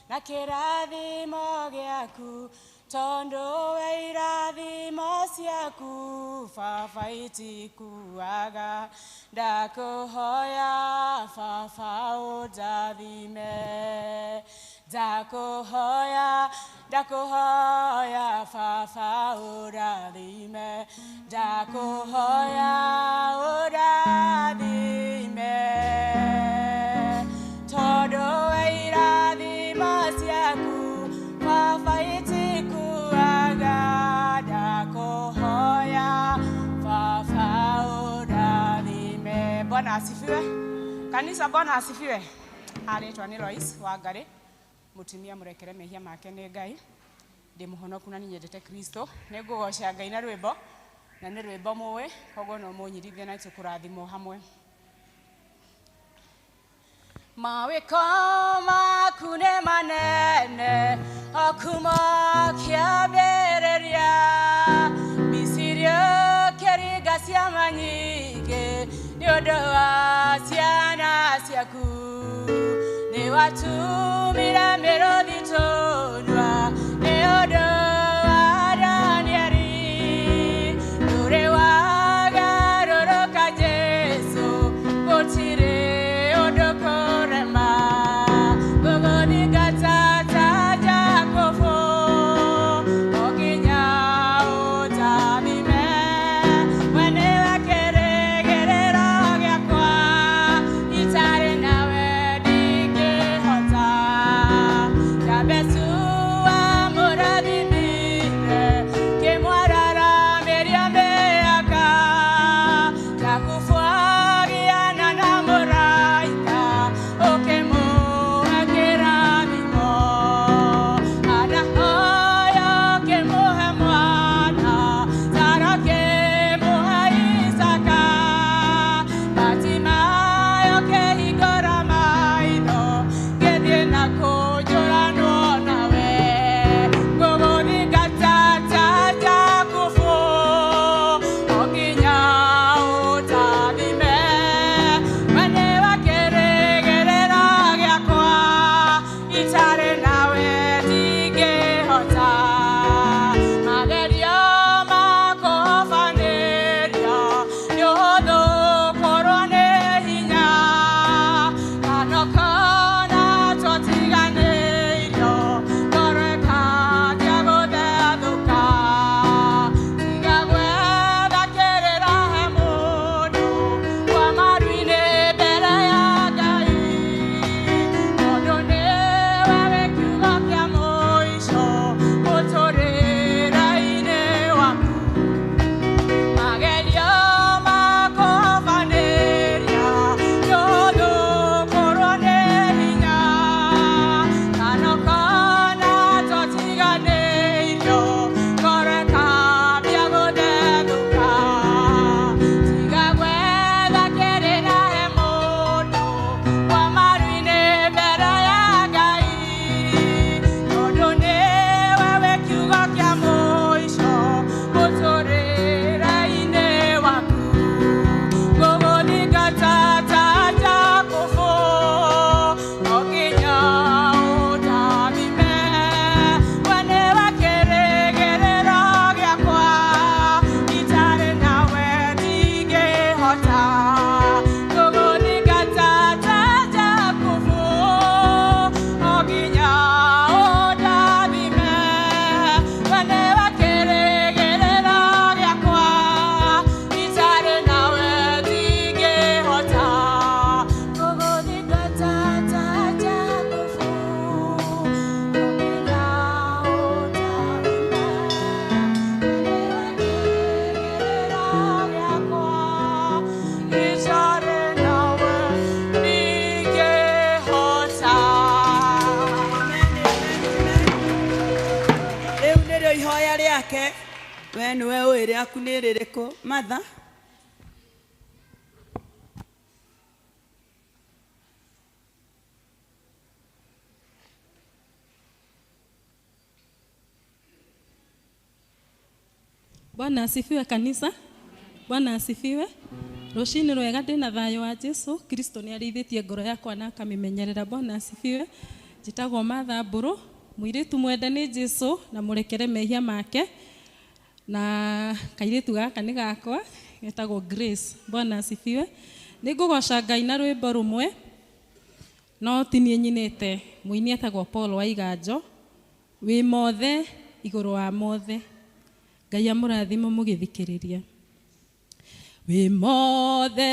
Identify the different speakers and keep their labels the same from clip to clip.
Speaker 1: Na kĩrathimo gĩaku tondũ we irathimo ciaku baba itikuaga ndakũhoya baba ũndathime ndakũhoya ndakũhoya baba ũrathime ndakũhoya ũrathime tondũ we irathimo ciaku baba itikuaga ndakũhoya baba ũrathime. Bwana asifiwe kanisa, Bwana asifiwe. Arĩtwa nĩ Lois Wangari, mutumia murekere mehia make nĩ Ngai, ndĩ mũhonoku na nĩnyendete Kristo. Nĩ ngũgoca Ngai na rwĩmbo, na nĩ rwĩmbo mũĩ, koguo no mũnyirithie na tũkũrathimwo hamwe. Mawĩko maku nĩ manene o kuma kĩambĩrĩria, Misiri ũkĩringa ciama nyingĩ nĩ ũndũ wa ciana ciaku. Nĩ watumire mĩrũthi tũnua nĩ ũndũ wa Danieli. Ndũrĩ wagarũrũka Jesũ, gũtirĩ ũndũ kũrema. Gũgũthingata ta Jakubu, o nginya ũndathime. We nĩwe kĩĩrĩgĩrĩro gĩakwa, itarĩ nawe ndingĩhota. Jabezu amũrathimire, kĩmwararamĩria mĩaka. Jakubu agĩana na mũraika, ũkĩmũhe kĩrathimo. Anahoya ũkĩmũhe mwana, Sara ũkĩmũhe Isaaka. Batimayo ũkĩhingũra maitho, ngĩthiĩ na kũnjũranwo nawe. Ngũgũthingata ta Jakubu, o nginya ũndathime. We nĩwe kĩĩrĩgĩrĩro gĩakwa, itarĩ nawe ndingĩhota. Magerio makũhobanĩria, nĩ ũhũthũ kũrwo nĩ hinya. Kana ũkona twatiganĩirio, ngoro ĩkanjia gũthethũka. Tiga gwetha kĩrĩra he mũndũ, kwa maru-inĩ mbere ya Ngai. Tondũ nĩwe wĩ kiugo kĩa mũico mũtũrĩre-inĩ waku. Magerio makũhobanĩria, nĩ ũhũthũ kũrwo nĩ hinya. Kana ũkona twatiganĩirio, ngoro ĩkambia gũthethũka. Tiga gwetha kĩrĩra he mũndũ, kwa maru-inĩ mbere ya Ngai. Tondũ nĩwe wĩ kiugo kĩa mũico mũtũrĩre-inĩ waku. Ngũgũthingata ta Jakubu, o nginya ũndathime. We nĩwe kĩĩrĩgĩrĩro gĩakwa, itarĩ nawe ndingĩhota. Ngũgũthingata ta Jakubu, o nginya ũndathime. We nĩwe kĩĩrĩgĩrĩro gĩakwa, itarĩ nawe ndingĩhota. Ngũgũthingata ta Jakubu, o nginya ũndathime. We nĩwe kĩĩrĩgĩrĩro gĩakwa, itarĩ nawe ndingĩhota.
Speaker 2: Rĩu nĩrĩo ihoya rĩake, we nĩwe ũĩ rĩaku nĩ rĩrĩkũ. Martha.
Speaker 3: Bwana asifiwe kanisa. Bwana asifiwe. Rũcinĩ rwega ndĩna thayũ wa Jesu Kristo nĩ arĩithĩtie ngoro yakwa na akamimenyerera. Bwana asifiwe. Njĩtagwo Martha Mbũrũ, mũirĩtu mwende nĩ Jesũ na mũrekere mehia make. Na kairĩtu gaka nĩ gakwa getagwo Grace. Bwana asifiwe. Nĩ ngũgoca Ngai na rwĩmbo rũmwe, no ti niĩ nyinĩte. Mũini etagwo Paul Waiganjo, wĩ mothe igũrũ wa mothe. Ngai amũrathime mũgĩthikĩrĩria. Wĩ mothe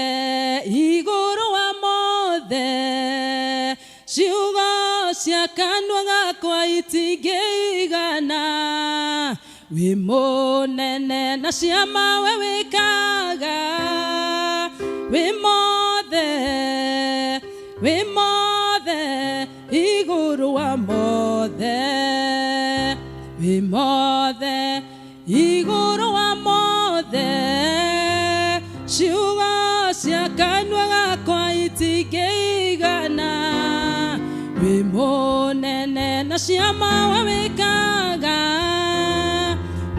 Speaker 3: igũrũ wa mothe, ciugo cia kanua gakwa itingĩigana. Wĩ mũnene na ciama we wĩkaga. Wĩ mothe, wĩ mothe igũrũ wa mothe. Wĩ mothe igũrũ wa mothe, ciugo cia kanua gakwa itingĩigana. Wĩ mũnene na ciama we wĩkaga.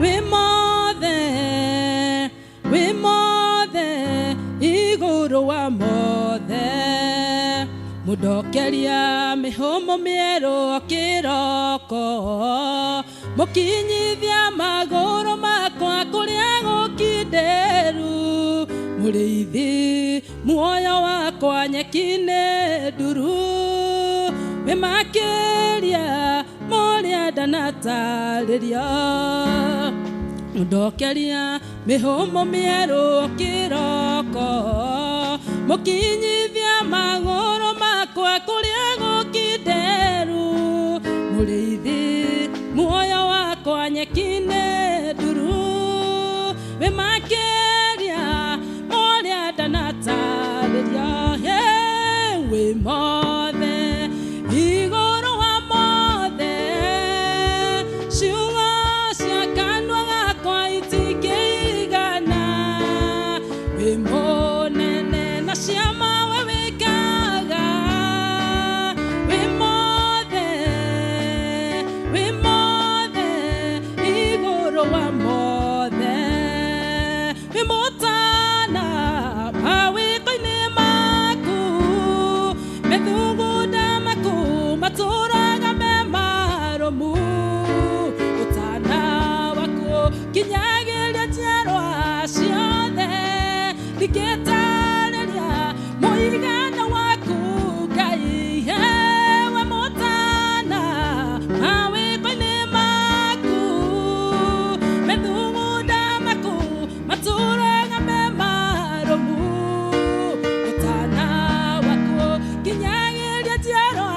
Speaker 3: Wĩ mothe, wĩ mothe igũrũ wa mothe. Mũndokeria mĩhũmũ mĩerũ kĩroko, mũkinyithia magũrũ makwa kũrĩa gũkindĩru. Mũrĩithi muoyo wakwa nyeki-inĩ nduru, wĩ makĩria mũrĩa ndanatarĩria. Mũndokeria mĩhũmũ mĩerũ kĩroko, mũkinyithia magũrũ makwa kũrĩa gũkindĩru. Mũrĩithi muoyo wakwa nyeki-inĩ nduru, wĩ makĩria mũrĩa ndanatarĩria. Wĩ mothe igũrũ wa mothe, ciugo cia kanua gakwa itingĩigana. Wĩ mũnene na ciama we wĩkaga. Wĩ mothe, wĩ mothe igũrũ wa mothe. Wĩ mũtana mawĩko-inĩ maku, methugunda maku matũraga me marũmu. Ũtana waku kinyagĩria njiarwa ciothe, ndingĩtarĩria mũigana waku Ngai. We mũtana mawĩko-inĩ maku, methugunda maku matũraga me marũmu. Ũtana waku kinyagĩria njiarwa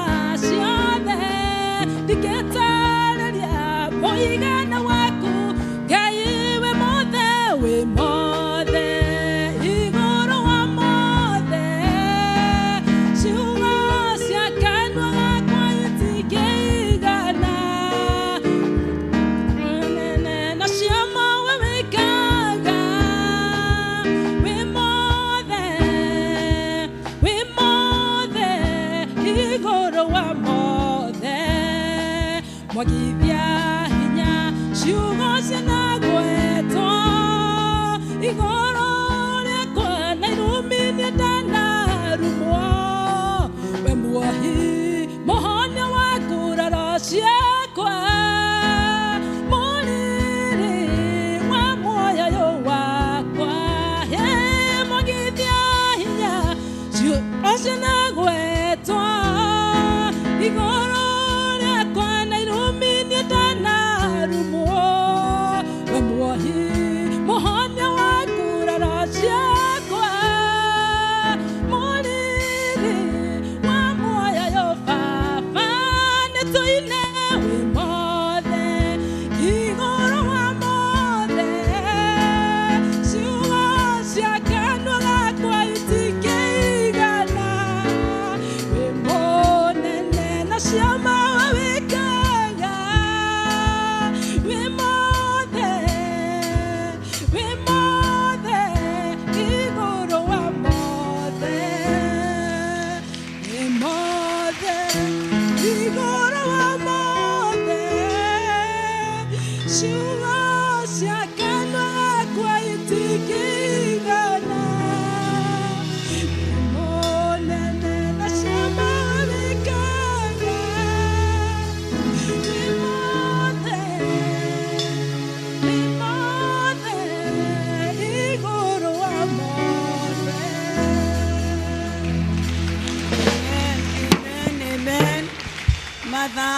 Speaker 3: ciothe, ndingĩtarĩria mũigana waku Ngai. Wĩ mothe, wĩ mothe igũrũ wa mothe, ciugo cia kanua gakwa itingĩigana. Nene na ciama we wĩkaga. Wĩ mothe, wĩ mothe igũrũ wa mothe. Mwagithia hinya ciugo cianagwetwo igũrũ rĩakwa na irumi niĩ ndanarumwo. We muohi mũhonia wa nguraro ciakwa, mũrĩrĩ wa muoyo ũyũ wakwa. Mwagithia hinya ciugo cianagwetwo igũrũ rĩakwa na irumi niĩ ndanarumwo. We muohi mũhonia wa nguraro ciakwa, mũrĩrĩ wa muoyo ũyũ baba. Nĩ tũine wĩ mothe igũrũ wa mothe, ciugo cia kanua gakwa itingĩigana. Wĩ mũnene na ciama we wĩkaga. Wĩ mothe, wĩ mothe igũrũ wa mothe. Wĩ mothe igũrũ wa mothe, ciugo cia kanua gakwa itingĩigana. Wĩ mũnene na ciama wĩkaga.
Speaker 2: Matha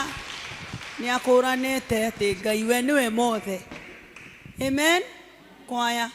Speaker 2: nĩ akũranĩte atĩ Ngai we nĩwe mothe. Amen. Kwaya.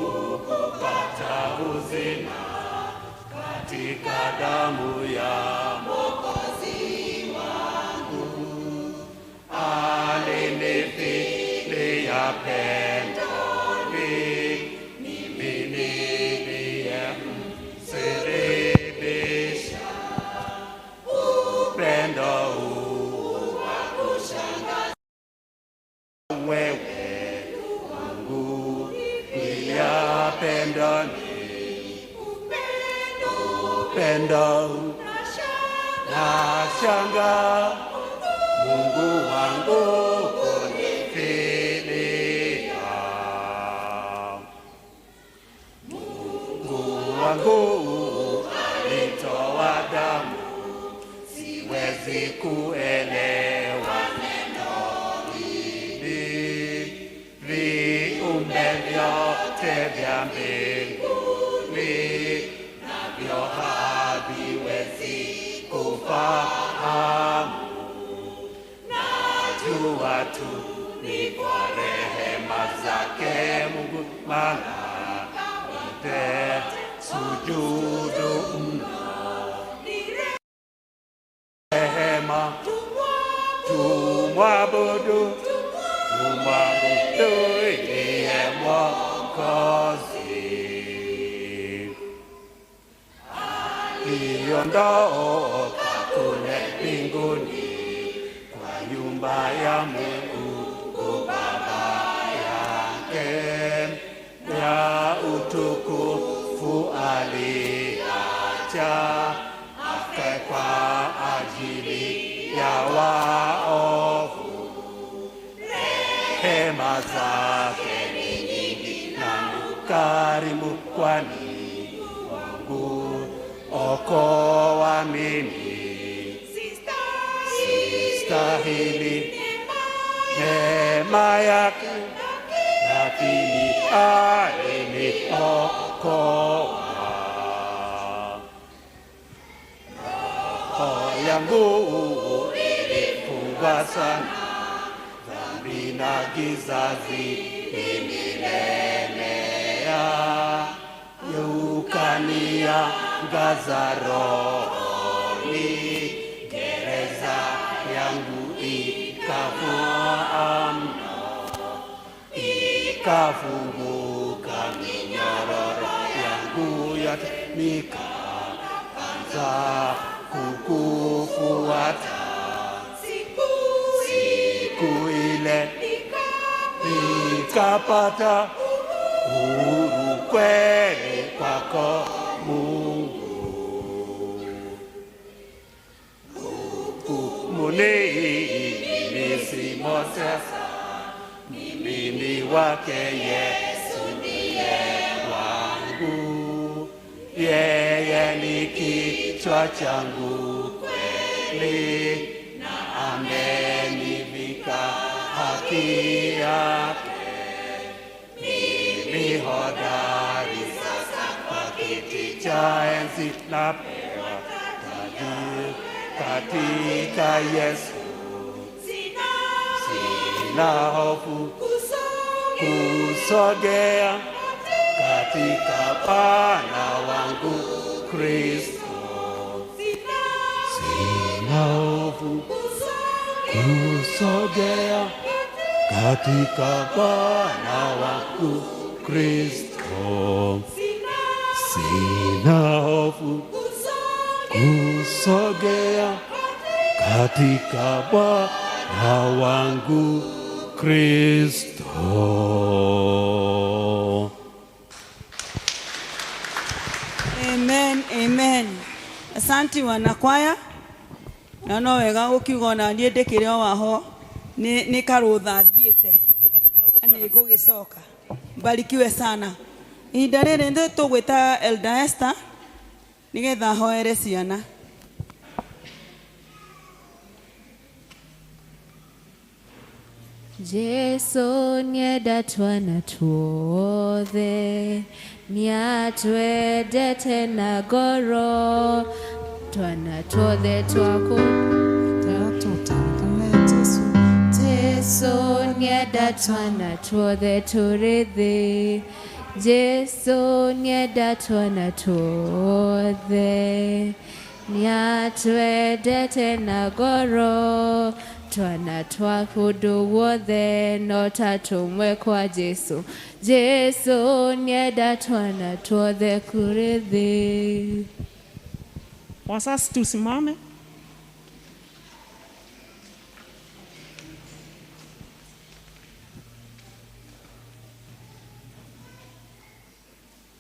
Speaker 4: Kupata uzima katika damu ya Mwokozi wangu, alinifilia pendoni, mimi niliyemsulubisha. Upendo huu wa kushangaza wewe Mungu pendoni, upendo na shanga, Mungu wangu kunifilia. Mungu wangu alitoa damu, siwezi kuelewa neno hili. Viumbe vyote vya mbinguni navyo haviwezi kufahamu. Najua tu ni kwa rehema zake Mungu, maana wote sujudu mno. Rehema tumwabudu, tumwabudu ndiye Mwokozi. Aliondoka kule mbinguni kwa nyumba ya Mungu Baba yake, ya utukufu aliacha afe kwa ajili ya waovu. Rehema zake ni nyingi na ukarimu, kwani Mungu okoa mimi. Sistahili neema yake, lakini aliniokoa. Roho yangu ilifungwa sana, dhambi na giza zilinilemea, ukaniangaza rohoni, gereza yangu ikafungua mno, ikafunguka minyororo yangu yote, nikaanza kukufuata. Siku ile nikapata uhuru kweli kwako Mungu. Hukumuni mimi sasa, mimi ni wake Yesu ndiye wangu, yeye ni kichwa changu. milele na amenivika haki yake. Mimi hodari sasa kwa kiti cha enzi, napewa taji katika Yesu. Sina hofu kusogea katika Bwana wangu Kristo. Sina hofu kusogea katika Bwana wangu Kristo. Sina hofu kusogea katika Bwana wangu Kristo.
Speaker 2: Amen, amen. Asanti wanakwaya. Na no wega gukiuga ona niĩ ndĩkĩrĩ o waho nĩ karũtha thiĩte na nĩ ngũgĩcoka. Mbarikiwe sana. Ihinda rĩrĩ nĩ tũgwĩta Elder Esther nĩgetha ahoere ciana.
Speaker 5: Jesu nienda twana tuothe, niatwendete na ngoro, twana tuothe twaku Jesu nienda twana tuothe tũrĩ thĩ, Jesu nienda twana tuothe, niatwendete na ngoro, twana twa kũndũ guothe no ta tũmwe kwa Jesu. Jesu nienda twana tuothe kũrĩ thĩ.
Speaker 6: Wazazi tusimame.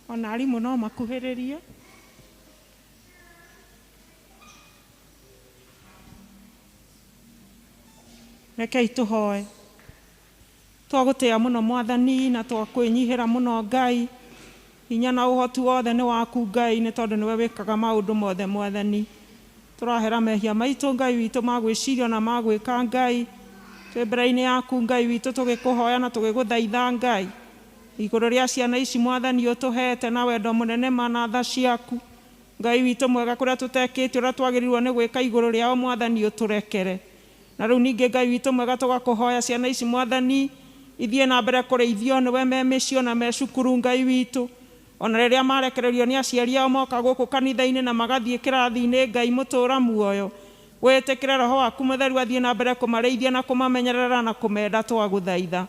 Speaker 6: Ona arimũ no makuhĩrĩrie. Rekei tũhoe. Twagũtĩa mũno Mwathani na twakwĩnyihĩra mũno Ngai. Hinya na ũhoti wothe nĩ waku Ngai, nĩ tondũ nĩwe wĩkaga maũndũ mothe Mwathani. Tũrahera mehia maitũ Ngai witũ ma gwĩciria na ma gwĩka Ngai. Twĩ mbere-inĩ yaku Ngai witũ tũgĩkũhoya na tũgĩgũthaitha Ngai. Igũrũ rĩa ciana ici Mwathani ũtũhete na wendo mũnene ma na tha ciaku. Ngai witũ mwega, kũrĩa tũtekĩte ũrĩa twagĩrĩirwo nĩ gwĩka igũrũ rĩao Mwathani ũtũrekere. Na rĩu ningĩ Ngai witũ mwega tũgakũhoya ciana ici Mwathani ithiĩ na mbere kũrĩithio nĩwe me mĩciĩ na me cukuru Ngai witũ. Ona rĩrĩa marekererio nĩ aciari ao moka gũkũ kanitha-inĩ na magathiĩ kĩrathi-inĩ Ngai mũtũra muoyo, wĩtĩkĩre Roho waku Mũtheru athiĩ na mbere kũmarĩithia na kũmamenyerera na kũmenda twagũthaitha.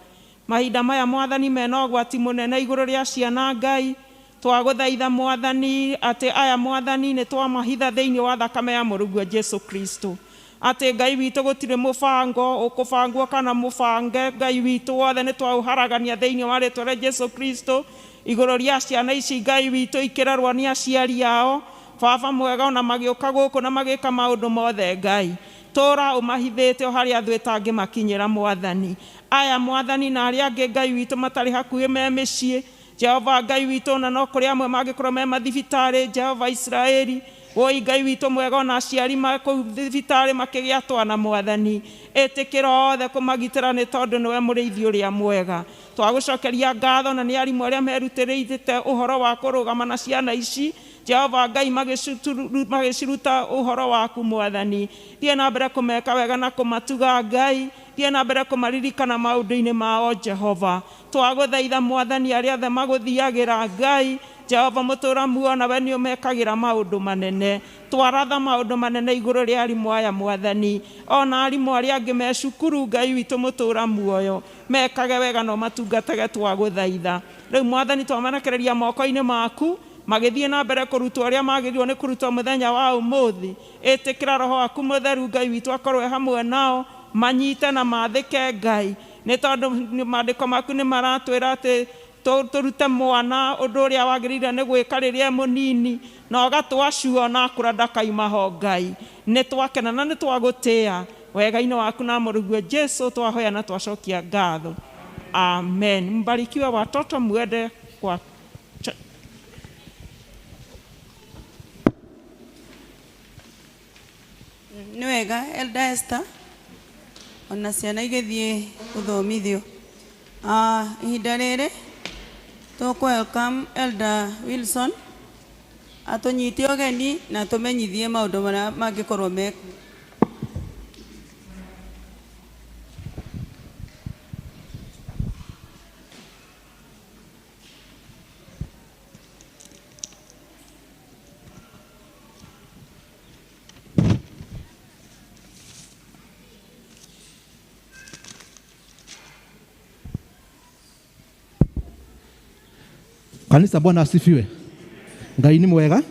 Speaker 6: Mahinda maya Mwathani mena ũgwati mũnene igũrũ rĩa ciana Ngai, twagũthaitha Mwathani atĩ aya Mwathani nĩ twamahitha thĩinĩ wa thakame ya Mũrũguo Jesu Kristo. Atĩ Ngai witũ gũtirĩ mũbango ũkũbangwo kana mũbange Ngai witũ wothe nĩ twaũharagania thĩinĩ wa rĩtwa rĩa Jesu Kristo igũrũ rĩa ciana ici Ngai witũ ikĩrerwo nĩ aciari ao. Baba mwega, ona magĩũka gũkũ na magĩka maũndũ mothe Ngai, tũra ũmahithĩte o harĩa thũ ĩtangĩmakinyĩra Mwathani. Aya Mwathani na arĩa angĩ Ngai witũ matarĩ hakuhĩ me mĩciĩ, Jehova Ngai witũ, ona no kũrĩ amwe mangĩkorwo me mathibitarĩ, Jehova Israeli, woi Ngai witũ mwega, ona aciari ma kũu thibitarĩ makĩgĩa twana Mwathani, ĩtĩkĩra othe kũmagitĩra nĩ tondũ nĩwe mũrĩithi ũrĩa mwega. Twagũcokeria ngatho na nĩ arimũ arĩa merutĩrĩte ũhoro wa kũrũgama na ciana ici Jehova Ngai magĩciruta ũhoro waku Mwathani. Thiĩ na mbere kũmeka wega na kũmatuga Ngai, thiĩ na mbere kũmaririkana maũndũ-inĩ mao Jehova. Twagũthaitha Mwathani arĩa othe magũthiagĩra Ngai, Jehova mũtũra muoyo, nawe nĩ ũmekagĩra maũndũ manene. Twaratha maũndũ manene igũrũ rĩa arimũ aya Mwathani, ona arimũ arĩa angĩ me cukuru Ngai witũ mũtũra muoyo, mekage wega na ũmatungatage twagũthaitha. Rĩu Mwathani twamarekereria moko-inĩ maku magĩthiĩ na mbere kũrutwo ũrĩa magĩrĩirwo nĩ kũrutwo mũthenya wa ũmũthĩ. Ĩtĩkĩra Roho waku Mũtheru Ngai witũ akorwo e hamwe nao, manyite na mathĩke Ngai, nĩ tondũ maandĩko maku nĩ maratwĩra atĩ tũrute mwana ũndũ ũrĩa wagĩrĩire nĩ gwĩka rĩrĩa e mũnini, na ũgatwacuo na akũra ndakaima ho Ngai. Nĩ twakena na nĩ twagũtĩa wega-inĩ waku na Mũrũguo Jesu twahoya na twacokia ngatho. Amen. Mbarikiwe watoto, muende kwa.
Speaker 2: Nĩ wega Elder Esther, ona ciana igĩthiĩ gũthomithio. Ah, ihinda rĩrĩ tũkũ welcome Elder Wilson atũnyite ũgeni na atũmenyithie maũndũ marĩa mangĩkorwo me.
Speaker 7: Kanitha, Bwana asifiwe. Ngai nĩ mwega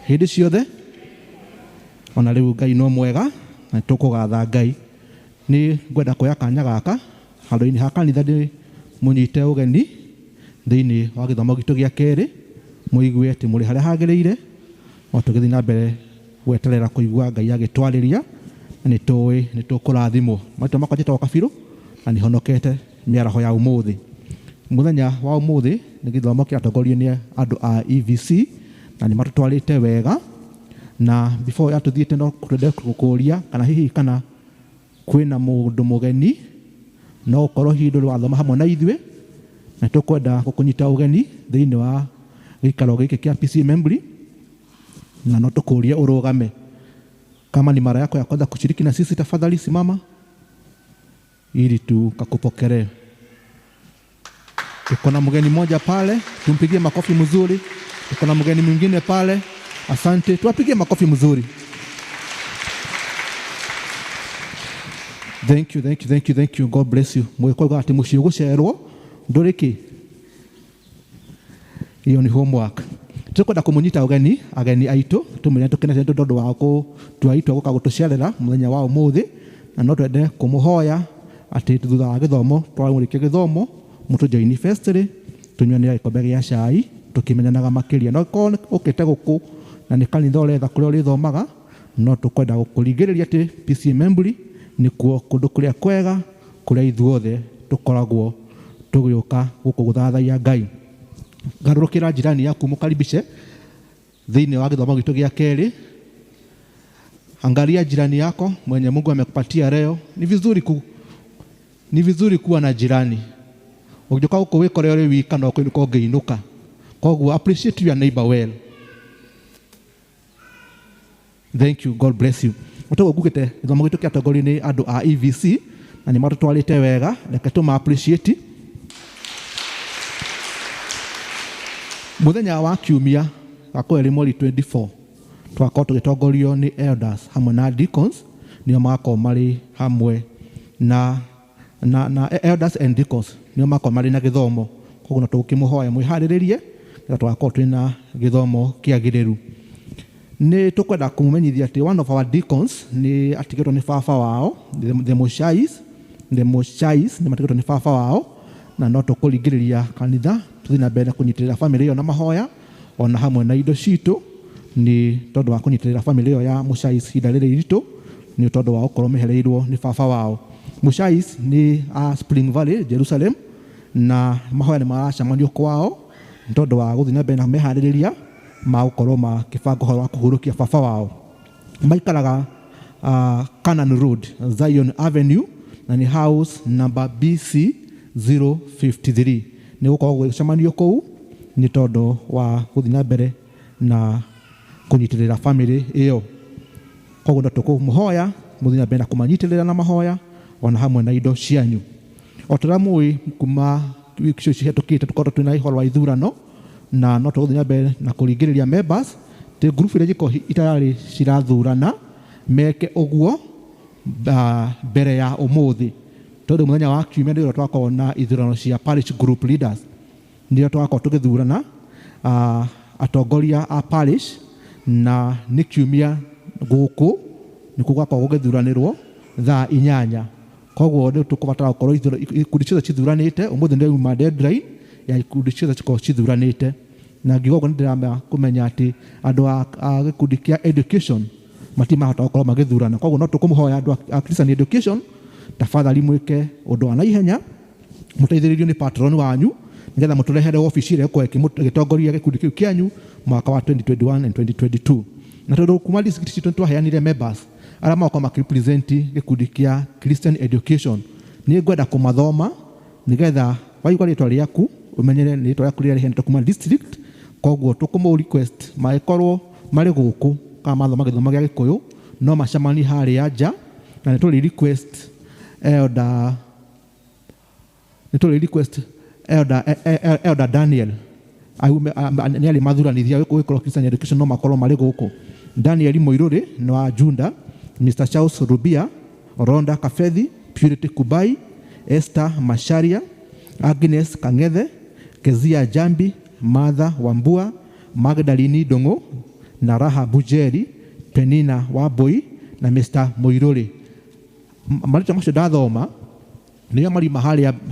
Speaker 7: hĩndĩ ciothe, ona rĩu Ngai no mwega na tũkũgatha Ngai. Nĩ ngwenda kuoya kanya gaka handũ-inĩ ha kanitha ndĩ mũnyite ũgeni thĩinĩ wa gĩthomo gitũ gĩa kerĩ, mũigue atĩ mũrĩ harĩa hagĩrĩire o tũgĩthiĩ na mbere gweterera kũigua Ngai agĩtwarĩria, na nĩ tũĩ nĩ tũkũrathimwo. Marĩtwa makwa njĩtagwo Kabirũ na nĩ honokete mĩaraho ya ũmũthĩ. Mũthenya wa ũmũthĩ nĩ gĩthomo kĩratongorio nĩ andũ a EVC na nĩ matũtwarĩte wega, na before ya tũthiĩte no twende gũkũria kana hihi kana kwĩna mũndũ mũgeni, no ũkorwo hihi ndũrĩ wathoma hamwe na ithuĩ, na tũkwenda gũkũnyita ũgeni thĩinĩ wa gĩikaro gĩkĩ kĩa PCEA Membley, na no tũkũrie ũrũgame. Kama ni mara yako ya kwanza kushiriki na sisi, tafadhali simama ili tukakupokelee. Tuko na mgeni mmoja pale, tumpigie makofi mzuri. Tuko na mgeni mwingine pale, asante, tuwapigie makofi mzuri. Thank you, thank you, thank you, thank you. God bless you. Mwĩkwa atĩ mũciĩ gũcerwo ndũrĩ kĩ, iyo nĩ homework. Tũkwenda kũmũnyita ũgeni ageni aitũ, tũmwĩre tũkenete tondũ wa gũtua itua gũka gũtũcerera mũthenya wa ũmũthĩ, na no twende kũmũhoya atĩ thutha wa gĩthomo, twamũrĩkia gĩthomo, mũtũjoini festly tũnyuanĩre gĩkombe gĩa cai tũkĩmenyanaga makĩria. No korwo ũkĩte gũkũ na nĩ kanitha ũretha kũrĩa ũrĩthomaga, no tũkwenda gũkũringĩrĩria atĩ PCEA Membley nĩkuo kũndũ kũrĩa kwega kũrĩa ithuothe tũkoragwo tũgĩũka gũkũ gũthathaiya Ngai. Garũrũkĩra jirani yaku mũkaribishe thĩinĩ wa gĩthomo gitũ gĩa kerĩ. Angalia jirani yako mwenye Mungu amekupatia leo. Ni vizuri kuwa na jirani. Ũngĩũka gũkũ wĩkore ũrĩ wika no kũinũka ũngĩinũka. Koguo appreciate your neighbor well. Thank you, God bless you. Ũtoguo ngugĩte gĩthomo gitũ kĩatongorio nĩ andũ a EVC na nĩ matũtwarĩte wega, reke tũma appreciate. Mũthenya wa kiumia wa kweri mweri 24 twakorwo tũgĩtongorio nĩ elders hamwe na deacons, nĩo magakorwo marĩ hamwe na elders and deacons nĩo magakorwo marĩ na gĩthomo. Koguo no tũgũkĩmũhoya mwĩharĩrĩrie nĩgetha tũgakorwo twĩna gĩthomo kĩagĩrĩru. Nĩ tũkwenda kũmũmenyithia atĩ one of our deacons nĩ atigĩtwo nĩ baba wao, the Moshais nĩ matigĩtwo nĩ baba wao, na no tũkũringĩrĩria kanitha tũthiĩ na mbere na kũnyitĩrĩra famĩlĩ ĩyo na mahoya ona hamwe na indo citũ, nĩ tondũ wa kũnyitĩrĩra famĩlĩ ĩyo ya Moshais ihinda rĩrĩ iritũ, nĩ tondũ wa gũkorwo mehereirwo nĩ baba wao. Moshais nĩ a Spring Valley, Jerusalem, na mahoya nĩ maracemanio kwao nĩ tondũ wa gũthiĩ na mbere na meharĩrĩria ma gũkorwo makĩbanga ũhoro wa kũhurũkia baba wao. Maikaraga Canaan Road, Zion Avenue, na nĩ house number BC 053. Nĩ gũkorwo gũgĩcemanio kũu nĩ tondũ wa gũthiĩ na mbere na kũnyitĩrĩra famĩlĩ ĩyo. Koguo no tũkũmũhoya mũthiĩ na mbere na kũmanyitĩrĩra na mahoya ona hamwe na indo cianyu. O ta ũrĩa mũĩ, kuma wiki icio cihetũkĩte tũkorwo twĩna ũhoro wa ithurano, na no tũgũthiĩ na mbere na kũringĩrĩria members tĩ group iria ingĩkorwo itararĩ cirathurana meke ũguo mbere ya ũmũthĩ, tondũ mũthenya wa kiumia nĩrĩo twakorwo na ithurano cia parish group leaders, nĩrĩo twakorwo tũgĩthurana atongoria a parish, na nĩ kiumia gũkũ nĩkuo gwakorwo gũgĩthuranĩrwo thaa 8. Koguo nĩ tũkũbatara gũkorwo ikundi ciothe cithuranĩte ũmũthĩ, nĩ yuma deadline ya ikundi ciothe cikorwo cithuranĩte. Na ngiuga ũguo nĩ ndĩramba kũmenya atĩ andũ a gĩkundi kĩa education matirĩ marahota gũkorwo magĩthurana. Koguo no tũkũmũhoya andũ a Christian education, tafadhali mwĩke ũndũ wa naihenya, mũteithĩrĩrio nĩ patron wanyu nĩgetha mũtũrehere wabici ĩrĩa ĩgũkorwo ĩgĩtongoria gĩkundi kĩu kĩanyu mwaka wa 2021 and 2022. Na tondũ kuma district citũ nĩtwaheanire members arĩa magokorwo makĩrepresent gĩkundi kĩa Christian Education, nĩ ngwenda kũmathoma nĩgetha waigua rĩtwa rĩaku ũmenyere nĩ rĩtwa rĩaku rĩrĩa rĩheanĩtwo kuma district. Koguo tũkũmũ request mangĩkorwo marĩ gũkũ kana mathoma gĩthomo gĩa Gĩkũyũ no macemanie harĩa nja, na nĩ tũrĩ request elder, nĩ tũrĩ request elder, elder Daniel aume nĩ arĩ mathuranithia gũgĩkorwo Christian Education no makorwo marĩ gũkũ. Daniel Mũirũrĩ nĩ wa Junda, Mr Charles Rubia, Ronda Kafethi, Purity Kubai, Esther Masharia, Agnes Kang'ethe, Kezia Jambi, Martha Wambua, Magdalini Ndung'u na Raha Bujeri, Penina Wambui na Mr Mũirũrĩ. Marĩtwa macio ndathoma nĩo marima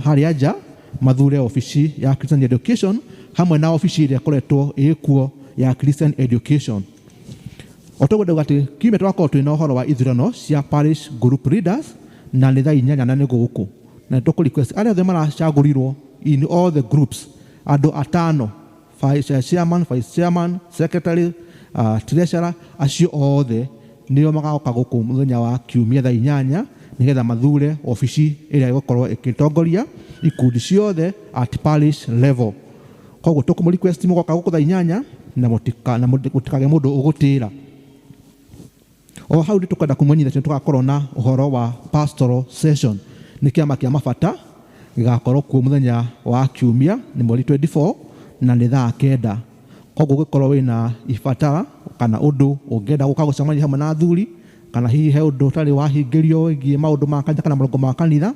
Speaker 7: harĩa nja mathure obici ya Christian Education hamwe na obici ĩrĩa ĩkoretwo ĩkuo ya Christian Education. O toguo ndauga atĩ kiumia tũgakorwo twĩna ũhoro wa ithurano cia parish group leaders na nĩ thaa 8 na nĩ gũkũ, na nĩ tũkũ request arĩa othe maracagũrirwo in all the groups andũ atano, vice chairman, vice chairman, secretary, treasurer, acio othe nĩo magoka gũkũ mũthenya wa kiumia thaa 8 nĩgetha mathure obici ĩrĩa ĩgũkorwo ĩgĩtongoria ikundi ciothe at parish level. Koguo tũkũmũ request mũgoka gũkũ thaa 8 na mũtikage mũndũ ũgũtĩra. O hau nĩ tũkwenda kũmenyithia atĩ tũgakorwo na ũhoro wa pastoral session, nĩ kĩama kĩa mabata gĩgakorwo kuo mũthenya wa kiumia nĩ mweri 24 na nĩ thaa 9. Koguo ũngĩkorwo wĩna ibatara kana ũndũ ũngĩenda gũka gũcemania hamwe na athuri, kana hihi he ũndũ ũtarĩ wahingĩrio wĩgiĩ maũndũ ma kanitha kana marongo ma kanitha,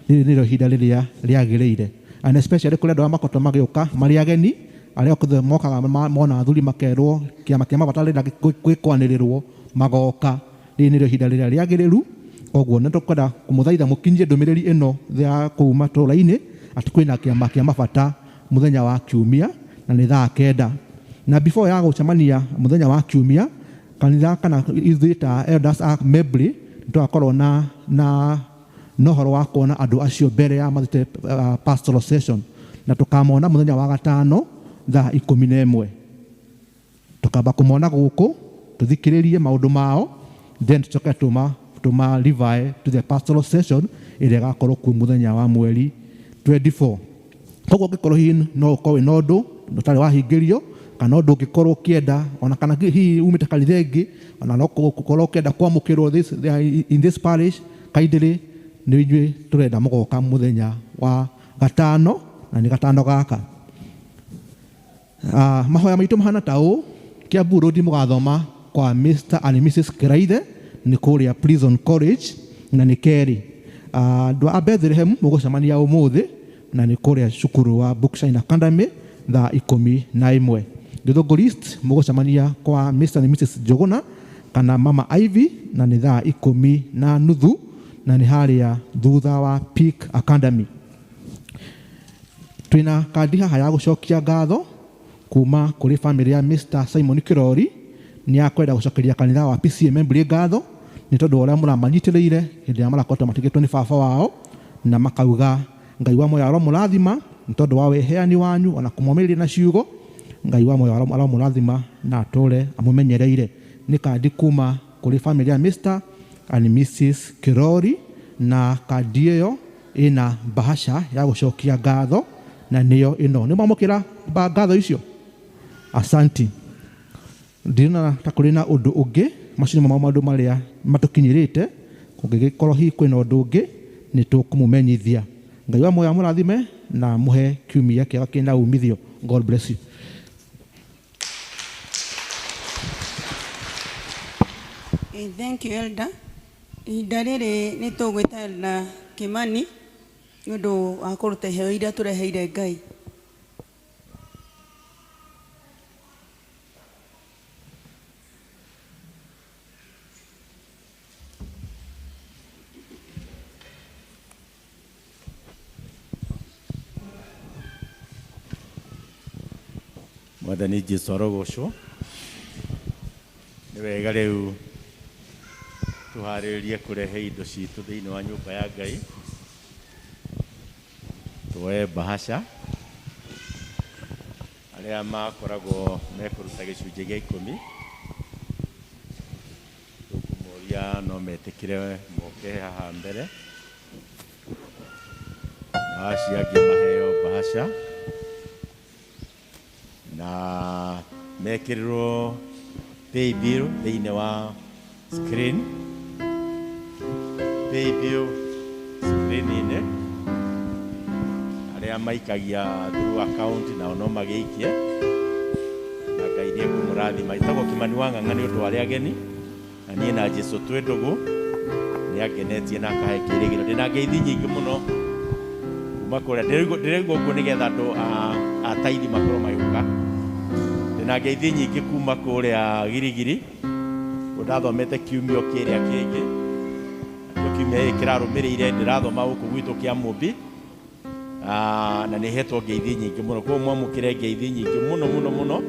Speaker 7: rĩrĩ nĩrĩo ihinda rĩrĩa rĩagĩrĩire. And especially kũrĩ andũ arĩa makoretwo magĩũka marĩ ageni, arĩa othe mokaga mona athuri makerwo kĩama kĩa mabata rĩrĩa gĩkwanĩrĩrwo magoka, rĩrĩ nĩrĩo ihinda rĩrĩa rĩagĩrĩru. Koguo nĩ tũkwenda kũmũthaitha mũkinyie ndũmĩrĩri ĩno ya kũu matũũra-inĩ atĩ kwĩna kĩama kĩa mabata mũthenya wa kiumia na nĩ thaa 9. Na before ya gũcemania mũthenya wa kiumia, kanitha kana ithuĩ ta elders a Membley nĩtũgakorwo na ũhoro wa kuona andũ acio mbere ya mathiĩte pastoral session, na tũkamona mũthenya wa gatano thaa 11. Tũkamba kũmona gũkũ tũthikĩrĩrie maũndũ mao, then tũcoke tũma refer to the pastoral session ĩrĩa ĩgakorwo kuo mũthenya wa mweri 24. Koguo ũngĩkorwo hihi no ũkorwo wĩna ũndũ ũtarĩ wahingĩrio kana ũndũ ũngĩkorwo ũkĩenda, ona kana hihi umĩte kanitha ĩngĩ, ona no ũkorwo ũkĩenda kwamũkĩrwo in this parish, kindly nĩ inyuĩ tũrenda mũgoka mũthenya wa gatano, na nĩ gatano gaka. Mahoya maitũ mahana ta ũũ. Kiambu Road mũgathoma kwa Mr and Mrs Kiraithe nĩ kũrĩa Prison College na nĩ kerĩ. Andũ a Bethlehem mũgũcemania ũmũthĩ na nĩ kũrĩa cukuru wa Bookshine Academy thaa 11. Githũngũri East mũgũcemania kwa Mr and Mrs Njuguna kana Mama Ivy na nĩ thaa 10:30 na nĩ harĩa thutha wa Peak Academy. Twĩna kandi haha ya gũcokia ngatho kuma kũrĩ family ya Mr Simon Kirori, nĩ akwenda gũcokeria kanitha wa PCEA Membley ngatho nĩ tondũ wa ũrĩa mũramanyitĩrĩire hĩndĩ ĩrĩa marakoretwo matigĩtwo nĩ baba wao, na makauga Ngai wa muoyo aromũrathima nĩ tondũ wa wĩheani wanyu ona kũmomĩrĩria na ciugo. Ngai wa muoyo aromũrathima na atũre amũmenyereire. Nĩ kandi kuma kũrĩ family ya Mr and Mrs Kirori, na kandi ĩyo ĩna bahasha ya gũcokia ngatho na nĩyo ĩno. Nĩ mwamũkĩra ngatho icio? Asanti. Ndirona ta kũrĩ na ũndũ ũngĩ, macio nĩmo maũndũ marĩa matũkinyĩrĩte. Kũngĩgĩkorwo hihi kwĩna ũndũ ũngĩ nĩ tũkũmũmenyithia. Ngai wa muoyo amũrathime na amũhe kiumia kĩega kĩna umithio. God bless you.
Speaker 2: Thank you, Elder. Ihinda rĩrĩ nĩ tũgwĩta Elder Kimani nĩ ũndũ wa kũruta iheo iria tũreheire Ngai.
Speaker 4: Mwathani Jesu arogocwo. Nĩ wega rĩu tũharĩrĩrie kũrehe indo citũ thĩinĩ wa nyũmba ya Ngai. Tuoe bahasha arĩa makoragwo mekũruta gĩcunjĩ gĩa 10 Ndĩreciria no metĩkĩre moke haha mbere na acio angĩ maheo bahasha na mekĩrĩrwo paybill thĩinĩ wa screen, paybill screen-inĩ. Arĩa maikagia through account nao no magĩikie, na Ngai nĩ ekũmũrathima. Ĩtagwo Kimani wa Ng'ang'a nĩ ũndũ wa arĩa ageni, na niĩ na Jesu twĩ ndũgũ, nĩ angenetie na akahe kĩĩrĩgĩrĩro. Ndĩna ngeithi nyingĩ mũno kuma kũrĩa ndĩraigua ũguo nĩgetha andũ a taithi makorwo magĩũka. Ndĩna ngeithi nyingĩ kuma kũrĩa Girigiri, kũu ndathomete kiumia kĩrĩa kĩngĩ, nakĩo kiumia gĩkĩ kĩrarũmĩrĩire ndĩrathoma gũkũ gwitũ kĩa Mũmbi. Na nĩ hetwo ngeithi nyingĩ mũno, koguo mwamũkĩre ngeithi nyingĩ mũno mũno mũno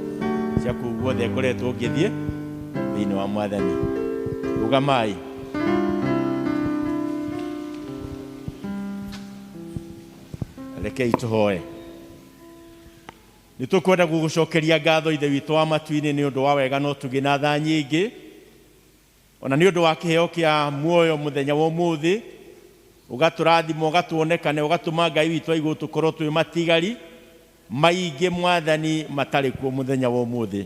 Speaker 4: cia kũu guothe ngoretwo ngĩthiĩ thĩinĩ wa Mwathani. Rũgamai. Rekei tũhoe. Nĩ tũkwenda gũgũcokeria ngatho Ithe witũ wa matu-inĩ nĩ ũndũ wa wega na ũtugi na tha nyingĩ, ona nĩ ũndũ wa kĩheo kĩa muoyo mũthenya wa ũmũthĩ, ũgatũrathima, ũgatuonekana, ũgatũma Ngai witũ wa igũrũ tũkorwo twĩ matigari maingĩ Mwathani matarĩ kuo mũthenya wa ũmũthĩ.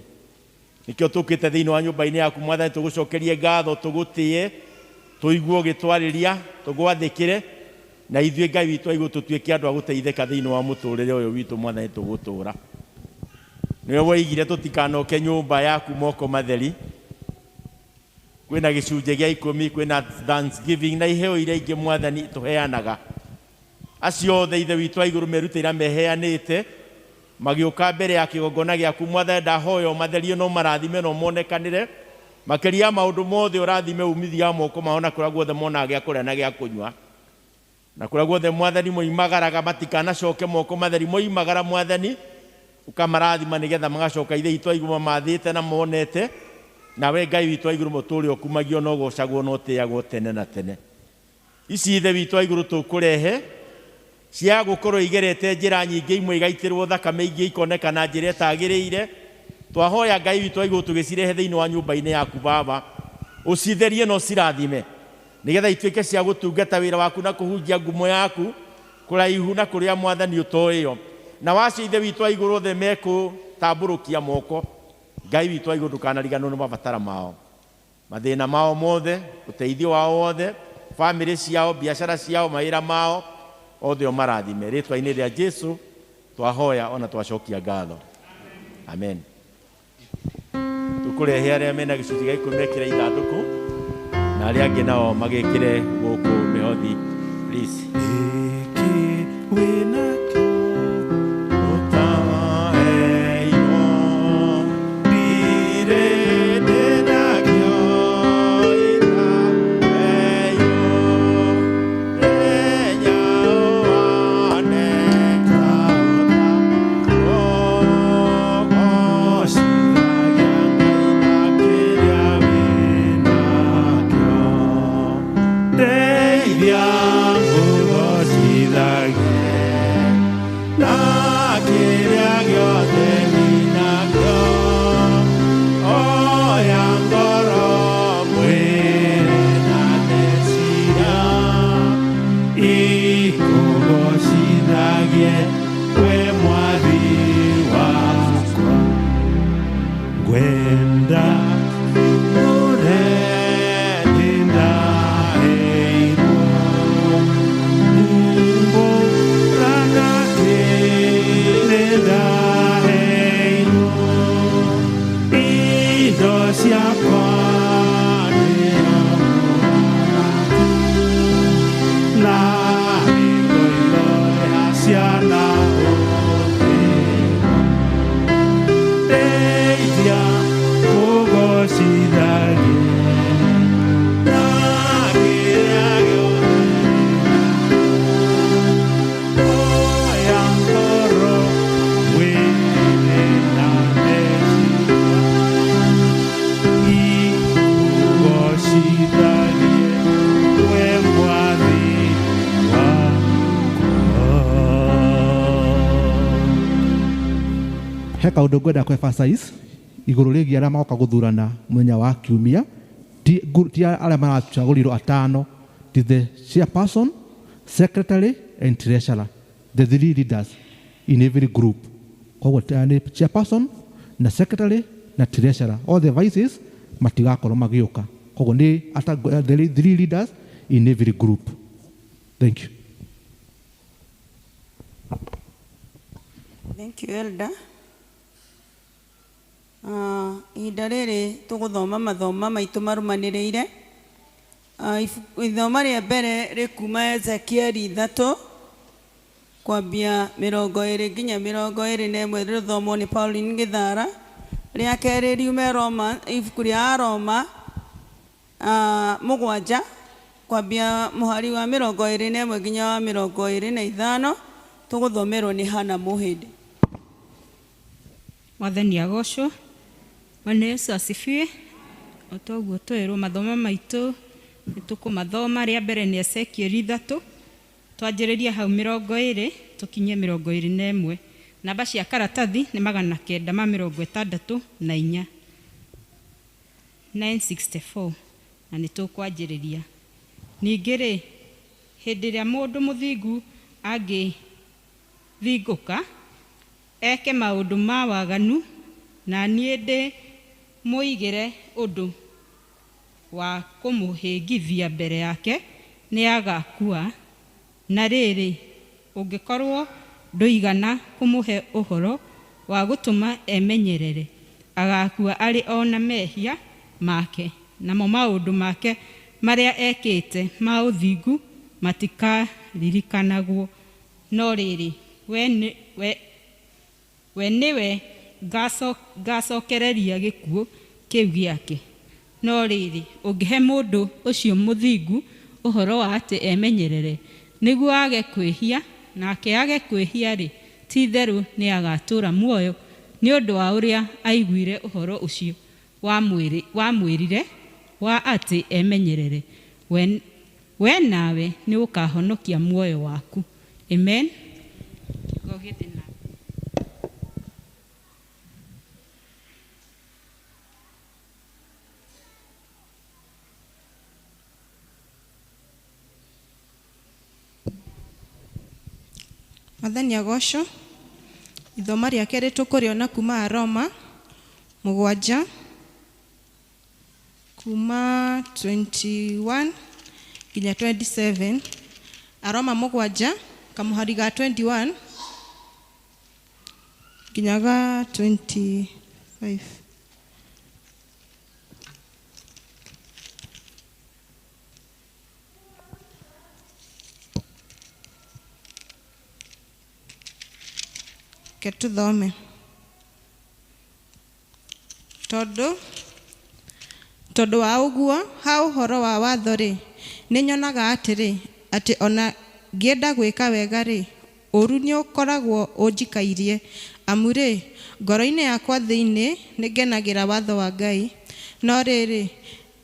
Speaker 4: Nĩkĩo tũkĩte thĩinĩ wa nyũmba-inĩ yaku Mwathani, tũgũcokerie ngatho, tũgũtĩe, tũigue ũgĩtwarĩria, tũgwathĩkĩre, na ithuĩ Ngai witũ wa igũrũ tũtuĩke andũ a gũteithĩka thĩinĩ wa mũtũrĩre ũyũ witũ Mwathani tũgũtũra. Nĩwe woigire tũtikanoke nyũmba yaku moko matheri. Kwĩna gĩcunjĩ gĩa ikũmi, kwĩna thanksgiving na iheo iria ingĩ Mwathani tũheanaga. Acio othe Ithe witũ wa igũrũ merutĩire meheanĩte magĩũka mbere ya kĩgongona gĩaku Mwathani, ndahoya ũmatherie na ũmarathime na ũmonekanĩre. Makĩria ya maũndũ mothe ũrathime umithio wa moko mao na kũrĩa guothe monaga gĩa kũrĩa na gĩa kũnyua. Na kũrĩa guothe Mwathani moimagaraga matikanacoke moko matheri, moimagara Mwathani ũkamarathima nĩgetha magacoka Ithe witũ wa igũrũ mamathĩte na monete. Nawe Ngai witũ wa igũrũ mũtũũre ũkumagio na ũgocagwo na ũtĩagwo tene na tene. Ici Ithe witũ wa igũrũ tũkũrehe cia gũkorwo igerete njĩra nyingĩ, imwe igaitĩrwo thakame, ingĩ ikoneka na njĩra ĩtagĩrĩire. Twahoya Ngai witũ wa igũrũ tũgĩcirehe thĩinĩ wa nyũmba-inĩ yaku Baba, ũcitherie na ũcirathime nĩgetha ituĩke cia gũtungata wĩra waku na kũhunjia ngumo yaku kũraihu na kũrĩa Mwathani ũtoĩyo. Na wacio Ithe witũ wa igũrũ othe mekũtambũrũkia moko, Ngai witũ wa igũrũ ndũkanariganĩrwo nĩ mabatara mao, mathĩna mao mothe, ũteithio wao wothe, bamĩrĩ ciao, biacara ciao, mawĩra mao othe ũmarathime. Rĩtwa-inĩ rĩa Jesu twahoya ona twacokia ngatho. Amen. Tũkũrehe arĩa mena gĩcunjĩ gĩa ikũmi mekĩre ithandũkũ, na arĩa angĩ nao magĩkĩre gũkũ mĩhothi, please.
Speaker 7: He kaũndũ ngwenda kũ emphasize igũrũ rĩgiĩ arĩa magoka gũthurana mũthenya wa kiumia. Ti arĩa maracagũrirwo atano, ti the chairperson, secretary and treasurer, the three leaders in every group. Koguo nĩ chairperson na secretary na treasurer, all the vices matigakorwo magĩũka. Koguo nĩ the three leaders in every group. Thank you.
Speaker 2: Thank you, Elder. Ihinda rĩrĩ tũgũthoma mathoma maitũ marũmanĩrĩire. Ithoma rĩa mbere rĩkuma Ezekieli 3 kwambia 20 nginya 21, rĩthomwo nĩ Pauline Gĩthara. Rĩa kerĩ riume Roma, ibuku rĩa Roma 7 kwambia mũhari wa 21 nginya wa 25, tũgũthomerwo nĩ Hana Mũhĩndĩ.
Speaker 8: Mwathani agocwo. Bwana Yesu asifiwe. O toguo twĩrwo mathomo maitũ nĩtũkũmathoma. Rĩa mbere nĩ Ezekieli 3, twanjĩrĩrie hau 20 tũkinye 21. Namba cia karatathi nĩ 964, 964, na nĩtũkwanjĩrĩria. Ningĩ rĩ, hĩndĩ ĩrĩa mũndũ mũthingu angĩthingũka eke maũndũ ma waganu, na niĩ ndĩ mũigĩre ũndũ wa kũmũhĩngithia mbere yake, nĩagakua. Na rĩrĩ, ũngĩkorwo ndũigana kũmũhe ũhoro wa gũtũma emenyerere, agakua arĩ o na mehia make, namo maũndũ make marĩa ekĩte ma ũthingu matikaririkanagwo. No rĩrĩ, we nĩwe ngacokereria gĩkuũ kĩu gĩake. No rĩrĩ, ũngĩhe mũndũ ũcio mũthingu ũhoro wa atĩ emenyerere nĩguo age kwĩhia, nake age kwĩhia-rĩ, ti-itherũ nĩagatũũra muoyo nĩ ũndũ wa ũrĩa aiguire ũhoro ũcio wamwĩrire wa atĩ emenyerere. We nawe nĩũkahonokia muoyo waku. Amen. Kiugo gĩthĩ na
Speaker 9: Mwathani agocwo. Ithoma rĩa kerĩ tũkũrĩona kuma Roma 7 kuma 21 nginya 27. Aroma 7 kamũhari ga 21 nginya ga 25. Ke tũthome. Tondũ wa ũguo, ha ũhoro wa watho rĩ, nĩnyonaga atĩrĩ, atĩ ona ngĩenda gwĩka wega rĩ, ũũru nĩũkoragwo ũnjikairie. Amu rĩ, ngoro-inĩ yakwa thĩinĩ nĩngenagĩra watho wa Ngai, no rĩrĩ,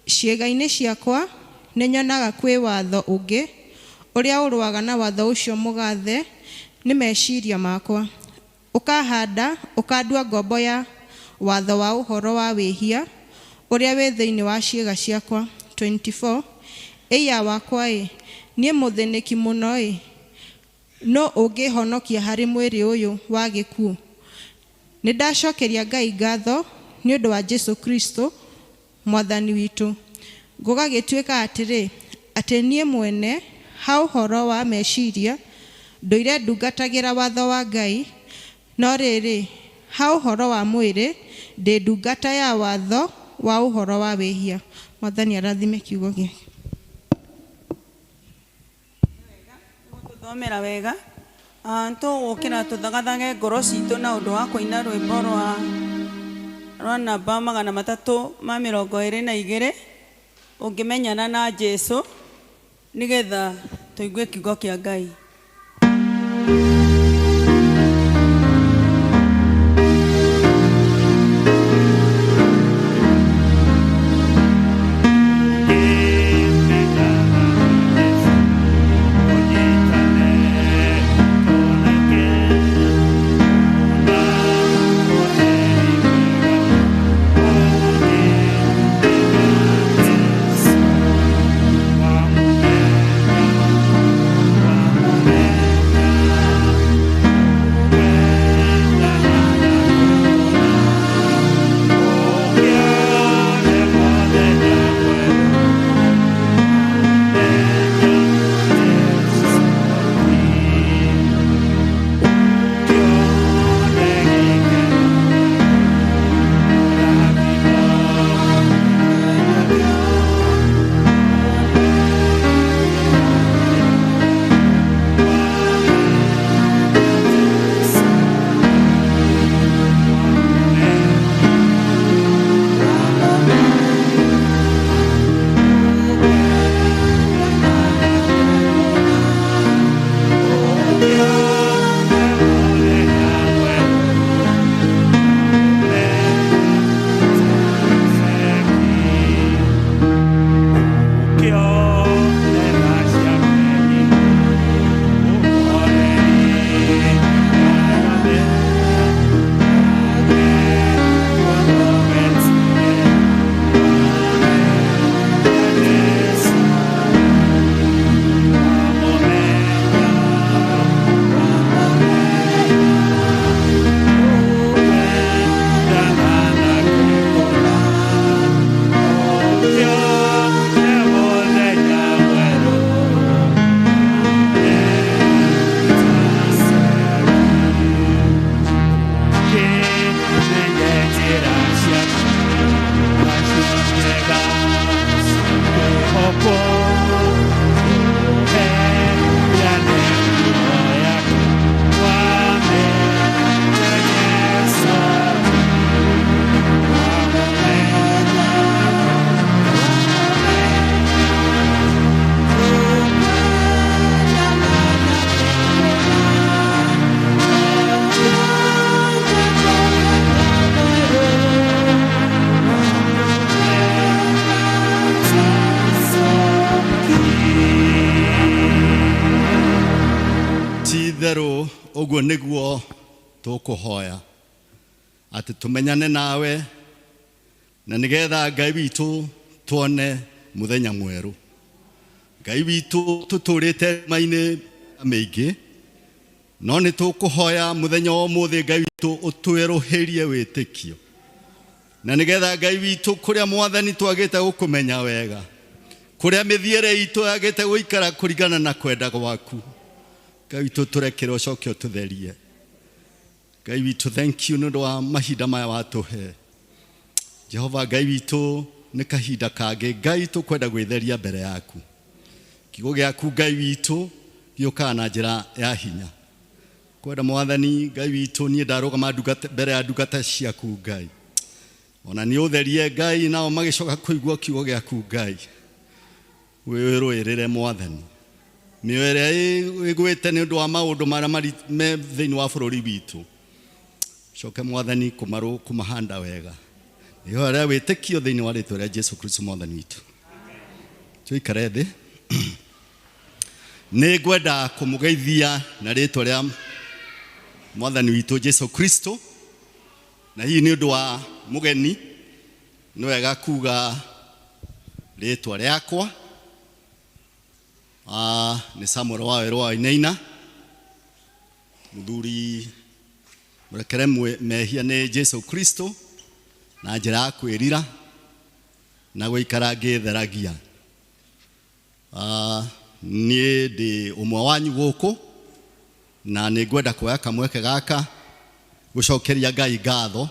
Speaker 9: ciĩga-inĩ ciakwa nĩnyonaga kwĩ watho ũngĩ ũrĩa ũrũaga na watho ũcio mũgathe nĩ meciria makwa, ũkahanda ũkandua ngombo ya watho wa ũhoro wa wĩhia ũrĩa wĩ thĩinĩ wa ciĩga ciakwa. 24. Ĩya wakwa ĩ, niĩ mũthĩnĩki mũno ĩ, no ũngĩhonokia harĩ mwĩrĩ ũyũ wa gĩkuũ? Nĩndacokeria Ngai ngatho nĩ ũndũ wa Jesũ Kristo Mwathani witũ. Gũgagĩtuĩka atĩrĩ, atĩ niĩ mwene ha ũhoro wa meciria ndũire ndungatagĩra watho wa Ngai, no rĩrĩ, ha ũhoro wa mwĩrĩ ndĩ ndungata ya watho wa ũhoro wa wĩhia. Mwathani arathime kiugo gĩake.
Speaker 2: Tũthomera wega. Tũgũkĩra tũthagathage ngoro citũ na ũndũ wa kũina rwĩmbo rwa namba 322 ũngĩmenyana na Jesũ, nĩgetha tũigue kiugo kĩa Ngai.
Speaker 10: Thank you. Ũguo nĩguo tũkũhoya atĩ tũmenyane nawe na nĩgetha Ngai witũ tuone mũthenya mwerũ. Ngai witũ, tũtũrĩte mainĩ mĩingĩ, no nĩ tũkũhoya mũthenya wa ũmũthĩ, Ngai witũ, ũtwerũhĩrie wĩtĩkio, na nĩgetha, Ngai witũ, kũrĩa, Mwathani, twagĩte gũkũmenya wega, kũrĩa mĩthiĩre itũ yagĩte gũikara kũringana na kwenda gwaku, Ngai witũ, tũrekere, ũcoke ũtũtherie. Ngai witũ, thank you nĩ ũndũ wa mahinda maya watũhe. Jehova Ngai witũ, nĩ kahinda kangĩ, Ngai, tũkwenda gwĩtheria mbere yaku. Kiugo gĩaku, Ngai witũ, gĩũkaga na njĩra ya hinya. Kwenda, Mwathani Ngai witũ, niĩ ndarũgama mbere ya ndungata ciaku, Ngai, ona nĩ ũtherie, Ngai, nao magĩcoka kũigua kiugo gĩaku, Ngai, wĩrũĩrĩre, Mwathani, mĩoyo ĩrĩa ĩgwĩte nĩ ũndũ wa maũndũ marĩa me thĩinĩ wa bũrũri witũ. Coke, Mwathani, kũmahanda wega. Ihoya rĩa wĩtĩkio thĩinĩ wa rĩtwa rĩa Jesu Kristo Mwathani witũ. Tũikare thĩ. Nĩ ngwenda kũmũgeithia na rĩtwa rĩa Mwathani witũ Jesu Kristo, na hihi nĩ ũndũ wa mũgeni nĩ wega kuga rĩtwa rĩakwa. Nĩ Samuel Wawerũ wa Wainaina, mũthuri mũrekere mehia nĩ Jesu Kristo na njĩra ya kwĩrira na gũikara ngĩtheragia. Niĩ ndĩ ũmwe wanyu gũkũ, na nĩ ngwenda kuoya kamweke gaka gũcokeria Ngai ngatho,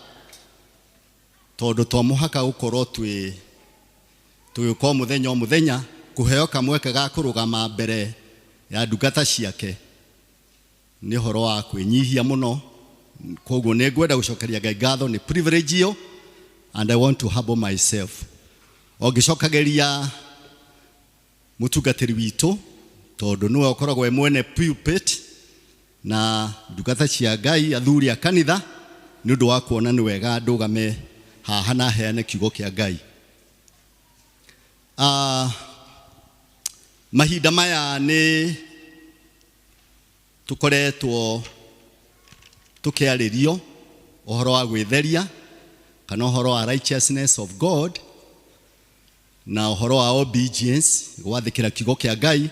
Speaker 10: tondũ to mũhaka gũkorwo twĩ tũgĩũka o mũthenya o mũthenya kũheo kamweke ga kũrũgama mbere ya ndungata ciake. Nĩ ũhoro wa kwĩnyihia mũno. Koguo nĩ ngwenda gũcokeria Ngai ngatho nĩ privilege ĩyo, and I want to humble myself o ngĩcokagĩria mũtungatĩri witũ, tondũ nĩwe ũkoragwo e mwene pulpit, na ndungata cia Ngai, athuri a kanitha, nĩ ũndũ wa kuona nĩ wega ndũgame haha na heane kiugo kĩa Ngai. Mahinda maya nĩ tũkoretwo tũkĩarĩrio ũhoro wa gwĩtheria kana ũhoro wa righteousness of God na ũhoro wa obedience, gwathĩkĩra kiugo kĩa Ngai,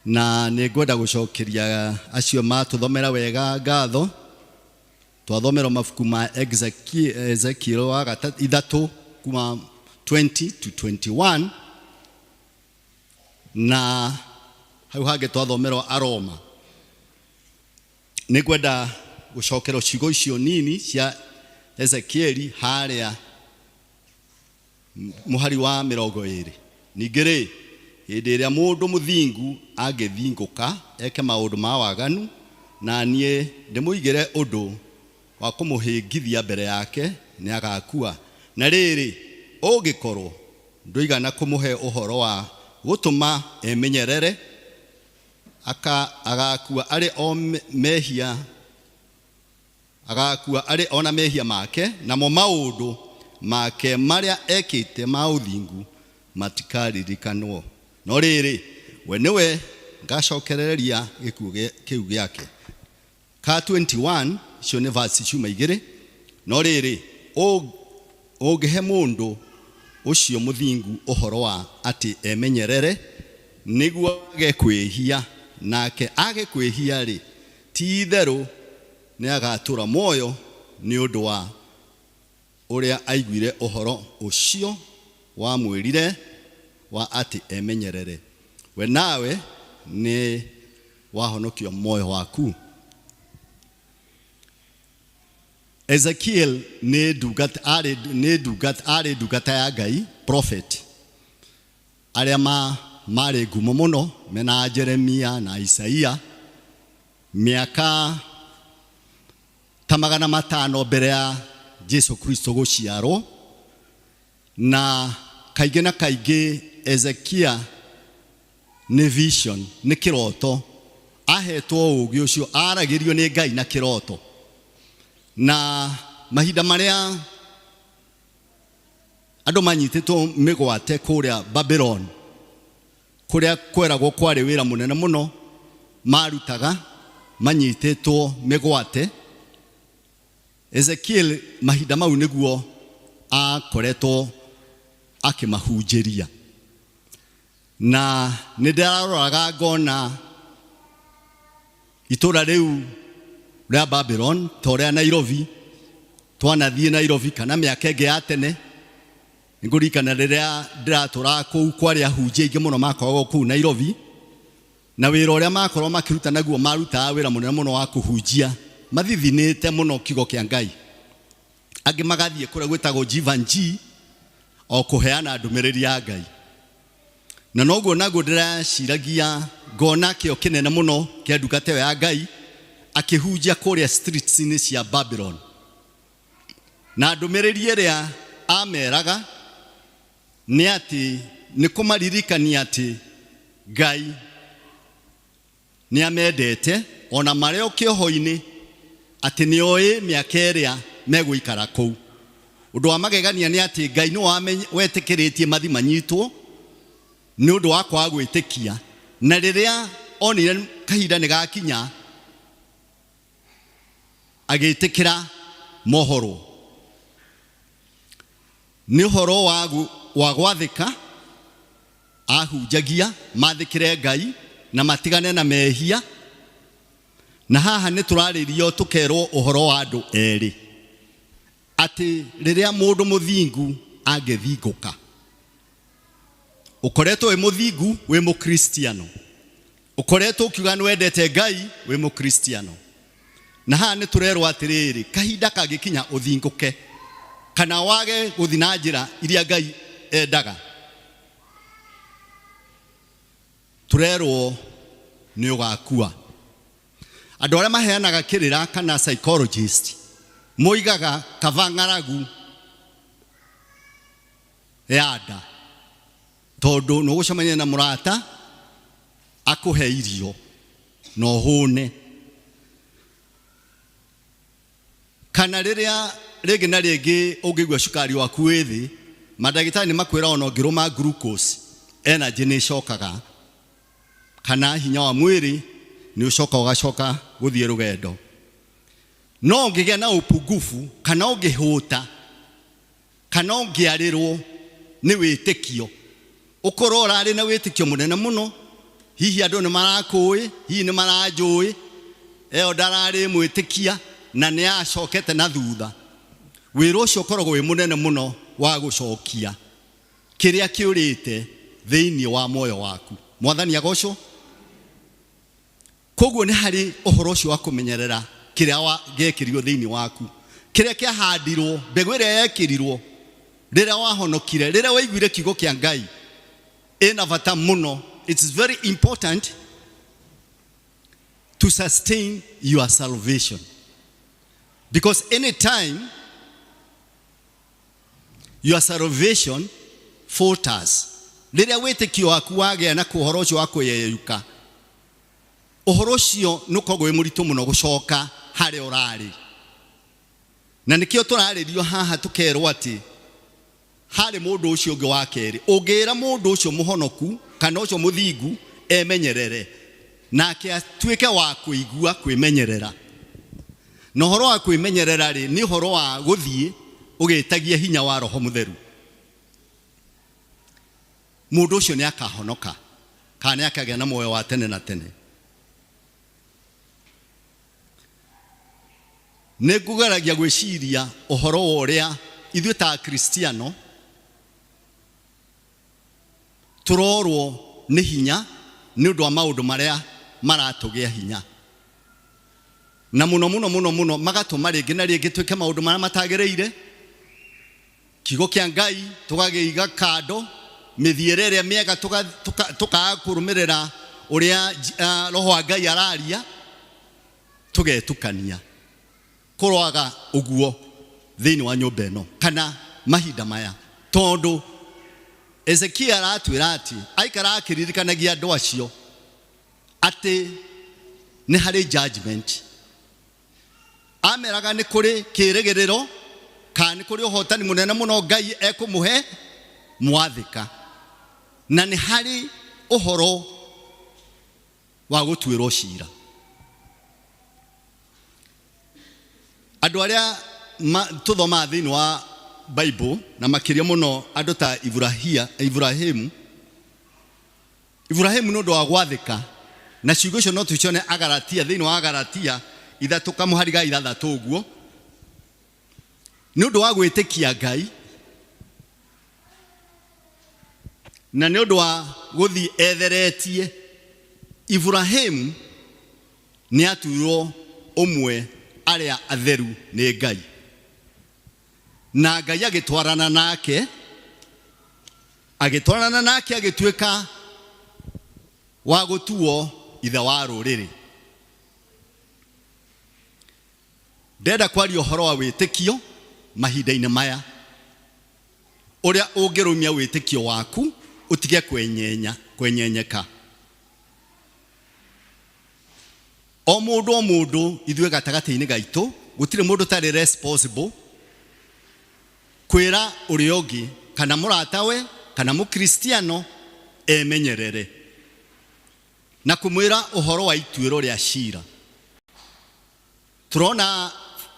Speaker 10: na nĩ ngwenda gũcokeria acio matũthomera wega ngatho. Twathomerwo mabuku ma Ezekiel wa 3 kuma 20 to 21, na hau hangĩ twathomerwo Aroma. Nĩ ngwenda gũcokera ciugo icio nini cia Ezekieli harĩa mũhari wa 20. Ningĩ rĩ, hĩndĩ ĩrĩa mũndũ mũthingu angĩthingũka eke maũndũ ma waganu, na niĩ ndĩmũigĩre ũndũ wa kũmũhĩngithia mbere yake, nĩ agakua. Na rĩrĩ, ũngĩkorwo ndũigana kũmũhe ũhoro wa gũtũma emenyerere, agakua arĩ o mehia, agakua arĩ ona mehia make, namo maũndũ make marĩa ekĩte ma ũthingu matikaririkanwo. No rĩrĩ, we nĩwe ngacokereria gĩkuũ kĩu gĩake. Ka 21, icio nĩ verse ciuma igĩrĩ. No rĩrĩ, ũngĩhe mũndũ ũcio mũthingu ũhoro wa atĩ emenyerere nĩguo age kwĩhia, nake age kwĩhia rĩ, ti itherũ nĩ agatũra muoyo nĩ ũndũ wa ũrĩa aiguire ũhoro ũcio wamwĩrire wa atĩ emenyerere. We nawe nĩ wahonokio muoyo waku. Ezekiel nĩ ndungata, arĩ nĩ ndungata, arĩ ndungata ya Ngai, prophet arĩa marĩ ngumo mũno mena Jeremia na Isaia, mĩaka ta 500 mbere ya Jesu Kristo gũciarwo. Na kaingĩ na kaingĩ Ezekia nĩ vision, nĩ kĩroto ahetwo. Ũũgĩ ũcio aragĩrio nĩ Ngai na kĩroto. Na mahinda marĩa andũ manyitĩtwo mĩgwate kũrĩa Babylon, kũrĩa kweragwo kwarĩ wĩra mũnene mũno marutaga. Manyitĩtwo mĩgwate. Ezekiel mahinda mau nĩguo akoretwo akĩmahunjĩria, na nĩ ndĩraroraga ngona itũra rĩu rĩa Babylon ta ũrĩa Nairobi twanathiĩ Nairobi kana mĩaka ĩngĩ ya tene. Nĩngũririkana rĩrĩa ndĩratũraga kũu kwarĩ ahunjia aingĩ mũno makoragwo kũu Nairobi, na wĩra ũrĩa makorwo makĩruta naguo marutaga wĩra mũnene mũno wa kũhunjia mathithinĩte mũno kiugo kĩa Ngai. Angĩ magathiĩ kũrĩa gwĩtagwo Jivanjii o kũheana ndũmĩrĩri ya Ngai. Na noguo naguo ndĩraciragia ngona kĩo kĩnene mũno kĩa ndungata ĩyo ya Ngai akĩhunjia kũrĩa streets-inĩ cia Babylon. Na ndũmĩrĩri ĩrĩa ameraga nĩ atĩ nĩ kũmaririkania atĩ Ngai nĩ amendete ona marĩ o kĩoho-inĩ, atĩ nĩ oĩ mĩaka ĩrĩa megũikara kũu. Ũndũ wa magegania nĩ atĩ Ngai nĩ wetĩkĩrĩtie mathi manyitwo nĩ ũndũ wa kwaga gwĩtĩkia, na rĩrĩa onire kahinda nĩ gakinya agĩtĩkĩra mohorwo. Nĩ ũhoro wa gwathĩka ahunjagia mathĩkĩre Ngai na matigane na mehia. Na haha nĩ tũrarĩrio tũkerwo ũhoro wa andũ erĩ, atĩ rĩrĩa mũndũ mũthingu angĩthingũka, ũkoretwo wĩ mũthingu wĩ mũkristiano, ũkoretwo ũkiuga nĩ wendete Ngai wĩ mũkristiano, na haha nĩ tũrerwo atĩrĩrĩ, kahinda kangĩkinya ũthingũke kana wage gũthiĩ na njĩra iria Ngai endaga, tũrerwo nĩ ũgakua. Andũ arĩa maheanaga kĩrĩra kana psychologist moigaga kaba ng'aragu ya nda, tondũ nĩ ũgũcemania na mũrata akũhe irio na ũhũne. Kana rĩrĩa rĩngĩ na rĩngĩ ũngĩigua cukari waku wĩ thĩ, mandagĩtarĩ nĩ makwĩra ona ũngĩrũma glucose energy nĩ ĩcokaga, kana hinya wa mwĩrĩ nĩ ũcoka ũgacoka gũthiĩ rũgendo. No ũngĩgĩa na upungufu kana ũngĩhũta kana ũngĩarĩrwo nĩ wĩtĩkio, ũkorwo ũrarĩ na wĩtĩkio mũnene mũno, hihi andũ nĩ marakũĩ, hihi nĩ maranjũĩ, ĩyo ndararĩ mwĩtĩkia na nĩ acokete na thutha, wĩra ũcio ũkoragwo wĩ mũnene mũno wa gũcokia kĩrĩa kĩũrĩte thĩinĩ wa muoyo waku. Mwathani agocwo. Koguo nĩ harĩ ũhoro ũcio wa kũmenyerera kĩrĩa gĩekĩrirwo thĩinĩ waku, kĩrĩa kĩahandirwo, mbegũ ĩrĩa yekĩrirwo rĩrĩa wahonokire, rĩrĩa waiguire kiugo kĩa Ngai, ĩna bata mũno. It's very important to sustain your salvation, because anytime your salvation falters, rĩrĩa wĩtĩkio waku wagĩa na ũhoro ũcio wa kwĩyeyũka, ũhoro ũcio nĩ ũkoragwo wĩ mũritũ mũno gũcoka harĩa ũrarĩ. Na nĩkĩo tũrarĩrio haha tũkerwo atĩ harĩ mũndũ ũcio ũngĩ wa kerĩ, ũngĩra mũndũ ũcio mũhonoku kana ũcio mũthingu emenyerere, nake atuĩke wa kũigua kwĩmenyerera. Na ũhoro wa kwĩmenyerera rĩ, nĩ ũhoro wa gũthiĩ ũgĩtagia hinya wa Roho Mũtheru, mũndũ ũcio nĩ akahonoka kana nĩ akagĩa na muoyo wa tene na tene. Nĩ ngũgeragia gwĩciria ũhoro wa ũrĩa ithuĩ ta Akristiano tũrorwo nĩ hinya nĩ ũndũ wa maũndũ marĩa maratũgĩa hinya, na mũno mũno mũno mũno magatũma rĩngĩ na rĩngĩ twĩke maũndũ marĩa matagĩrĩire. Kiugo kĩa Ngai tũgagĩiga kando, mĩthiĩre ĩrĩa mĩega tũkaga kũrũmĩrĩra ũrĩa Roho wa Ngai araria, tũgetukania. Kũroaga ũguo thĩinĩ wa nyũmba ĩno kana mahinda maya, tondũ Ezekiel aratwĩra atĩ aikara akĩririkanagia andũ acio atĩ nĩ harĩ judgment. Ameraga nĩ kũrĩ kĩrĩgĩrĩro kana nĩ kũrĩ ũhotani mũnene mũno Ngai ekũmũhe mwathĩka, na nĩ harĩ ũhoro wa gũtuĩrwo cira. Andũ arĩa tũthomaga thĩinĩ wa Bible na makĩria mũno andũ ta Ibrahimu. Ibrahimu nĩ ũndũ wa gwathĩka na ciugo icio no tũcione Agalatia, thĩinĩ wa Agalatia ithatũ kamũhari ga ithathatũ ũguo, nĩ ũndũ wa gwĩtĩkia Ngai na nĩ ũndũ wa gũthiĩ etheretie, Ibrahimu nĩ atuirwo ũmwe arĩa atheru nĩ Ngai, na Ngai agĩtwarana nake, agĩtwarana nake agĩtuĩka wa gũtuo ithe wa rũrĩrĩ. Ndĩrenda kwaria ũhoro wa wĩtĩkio mahinda-inĩ maya, ũrĩa ũngĩrũmia wĩtĩkio waku ũtige kwenyenyeka. O mũndũ o mũndũ ithuĩ gatagatĩ-inĩ gaitũ gũtirĩ mũndũ ũtarĩ responsible kwĩra ũrĩa ũngĩ kana mũratawe kana mũkristiano emenyerere na kũmwĩra ũhoro wa ituĩro rĩa cira. Tũrona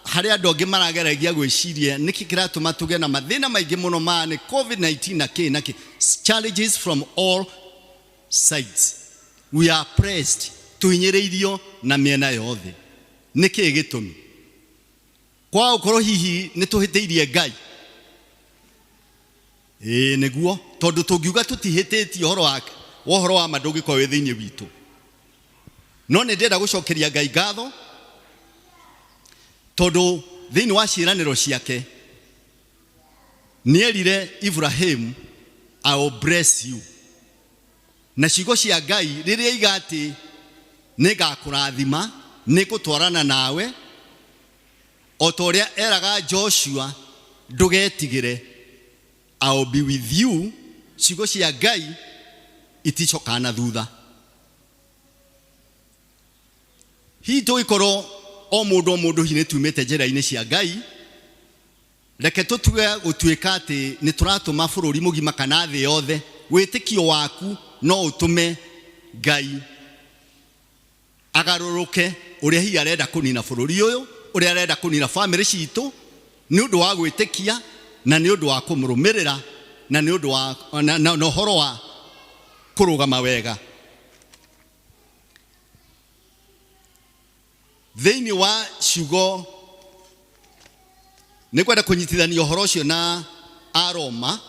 Speaker 10: harĩ andũ angĩ marageragia gwĩciria nĩkĩ kĩratũma tũgĩe na mathĩna maingĩ mũno ma nĩ COVID-19 na kĩ na kĩ, challenges from all sides, we are pressed, tũhinyĩrĩirio na mĩena yothe. Nĩkĩ gĩtũmi? Kwa gũkorwo hihi nĩ tũhĩtĩirie Ngai? Ĩĩ nĩguo, tondũ tũngiuga tũtihĩtĩtie ũhoro wake, ũhoro wa ma ndũngĩkorwo wĩ thĩinĩ witũ. No nĩ ndĩrenda gũcokeria Ngai ngatho tondũ thĩinĩ wa ciĩranĩro ciake nĩerire Ibrahim, I will bless you. Na ciugo cia Ngai rĩrĩa iga atĩ nĩngakũrathima, nĩngũtwarana nawe, o ta ũrĩa eraga Joshua ndũgetigĩre, I will be with you. Ciugo cia Ngai iticokaga na thutha. Hihi tũgĩkorwo o mũndũ o mũndũ hihi nĩtumĩte njĩra-inĩ cia Ngai, reke tũtue gũtuĩka atĩ nĩ tũratũma bũrũri mũgima kana thĩ yothe, wĩtĩkio waku no ũtũme Ngai agarũrũke ũrĩa hihi arenda kũnina bũrũri ũyũ, ũrĩa arenda kũnina bamĩrĩ citũ, nĩ ũndũ wa gwĩtĩkia na nĩ ũndũ wa kũmũrũmĩrĩra na nĩ ũndũ wa na ũhoro wa kũrũgama wega. Thĩinĩ wa ciugo nĩ kwenda kũnyitithania ũhoro ũcio na Aroma,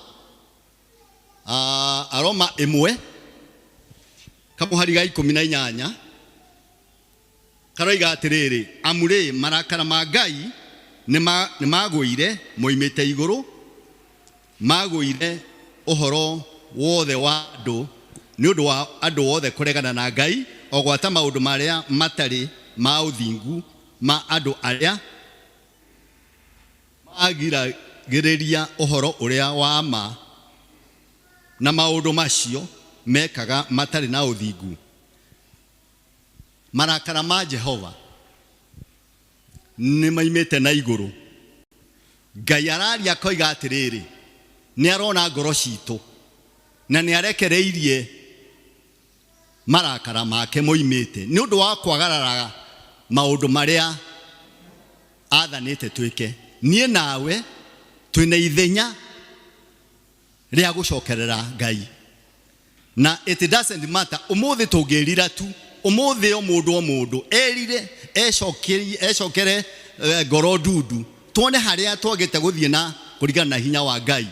Speaker 10: Aroma ĩmwe kamũhari ga ikũmi na inyanya karoiga atĩrĩrĩ, amu rĩ marakara ma Ngai nĩ magũire moimĩte igũrũ, magũire ũhoro wothe wa andũ nĩ ũndũ wa andũ othe kũregana na Ngai, o gwata maũndũ marĩa matarĩ ma ũthingu ma andũ arĩa magiragĩrĩria ũhoro ũrĩa wa ma na maũndũ macio mekaga matarĩ na ũthingu. Marakara ma Jehova nĩ maimĩte na igũrũ. Ngai araria akoiga atĩrĩrĩ, nĩ arona ngoro citũ na nĩ arekereirie marakara make moimĩte nĩ ũndũ wa kwagarara maũndũ marĩa athanĩte twĩke. Niĩ nawe twĩna ithenya rĩa gũcokerera Ngai, na it doesn't matter ũmũthĩ tũngĩrira tu, ũmũthĩ o mũndũ o mũndũ erire ecokere ngoro ndundu, tuone harĩa twagĩte gũthiĩ na kũringana na hinya wa Ngai,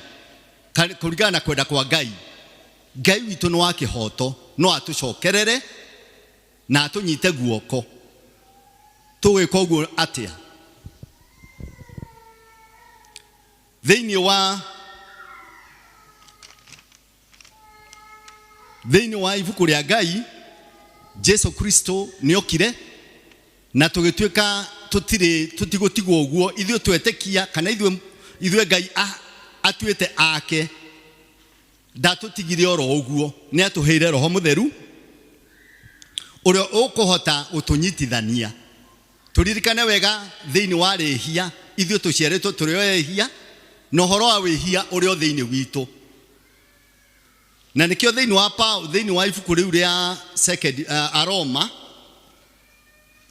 Speaker 10: kũringana na kwenda kwa Ngai. Ngai witũ nĩ wa kĩhoto, no atũcokerere na atũnyite guoko. Tũgwĩka ũguo atĩa? Thĩinĩ wa ibuku rĩa Ngai, Jesu Kristo nĩokire na tũgĩtuĩka tũtirĩ tũtigũtigwo ũguo, ithuĩ twetĩkia kana ithuĩ Ngai atuĩte ake, ndatũtigire oro ũguo, nĩ atũheire Roho Mũtheru ũrĩa ũkũhota gũtũnyitithania. Tũririkane wega thĩinĩ wa rĩhia, ithuĩ tũciarĩtwo tũrĩ o ehia, na ũhoro wa wĩhia ũrĩ o thĩinĩ witũ. Na nĩkĩo thĩinĩ wa Paul, thĩinĩ wa ibuku rĩu rĩa second, Aroma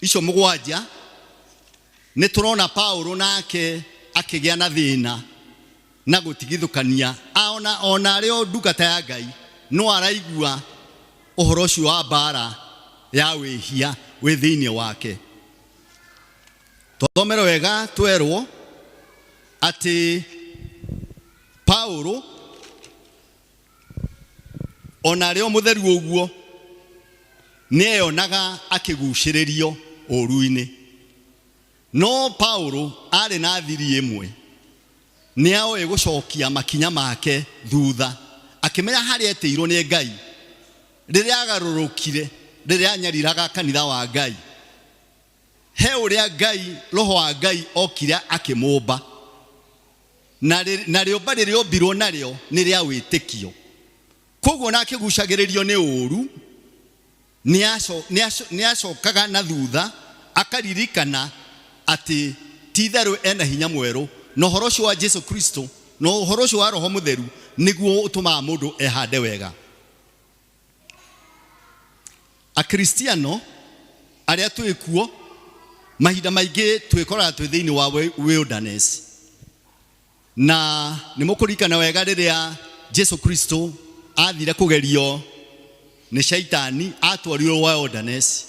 Speaker 10: icio mũgwanja Nĩ tũrona Paulo nake akĩgĩa na thĩna na gũtigithũkania ona ona arĩ o ndungata ya Ngai no araigua ũhoro ũcio wa mbara ya wĩhia wĩ thĩinĩ wake. Twathomera wega twerwo atĩ Paulo ona arĩ o mũtheru ũguo nĩeyonaga akĩgucĩrĩrio ũru-inĩ. No Paulo arĩ na thiri ĩmwe, nĩaoĩ gũcokia makinya make thutha, akĩmenya harĩa etĩirwo nĩ Ngai rĩrĩa agarũrũkire, rĩrĩa anyariraga kanitha wa Ngai. He ũrĩa Ngai, roho wa Ngai okire akĩmũmba, na rĩũmba rĩrĩa ombirwo narĩo nĩ rĩa wĩtĩkio. Koguo ona akĩgucagĩrĩrio nĩ ũru nĩacokaga na thutha akaririkana atĩ ti itherũ ena hinya mwerũ, na ũhoro ũcio wa Jesu Kristo na ũhoro ũcio wa Roho Mũtheru nĩguo ũtũmaga mũndũ ehande wega. Akristiano arĩa twĩ kuo mahinda maingĩ twĩkoraga twĩ thĩinĩ wa wilderness, na nĩ mũkũririkana wega rĩrĩa Jesu Kristo athire kũgerio nĩ shaitani, atwarirwo wilderness.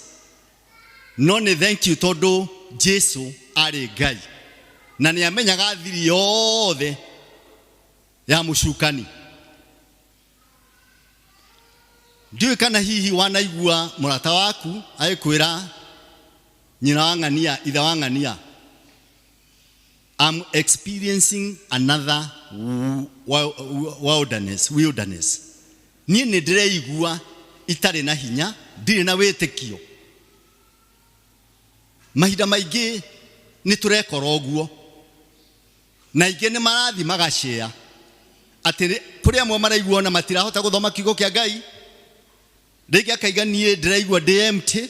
Speaker 10: No nĩ thank you tondũ Jesu arĩ Ngai na nĩ amenyaga thiri yothe ya mũcukani. Ndiũĩ kana hihi wanaigua mũrata waku agĩkwĩra nyina wa ng'ania, ithe wa ng'ania, I'm experiencing another wilderness. Niĩ nĩ ndĩreigua itarĩ na hinya, ndirĩ na wĩtĩkio. Mahinda maingĩ nĩ tũrekora ũguo, na aingĩ nĩ marathiĩ magacĩa atĩ kũrĩ amwe maraigua ona matirahota gũthoma kiugo kĩa Ngai. Rĩngĩ akaiga niĩ ndĩraigua ndĩ empty,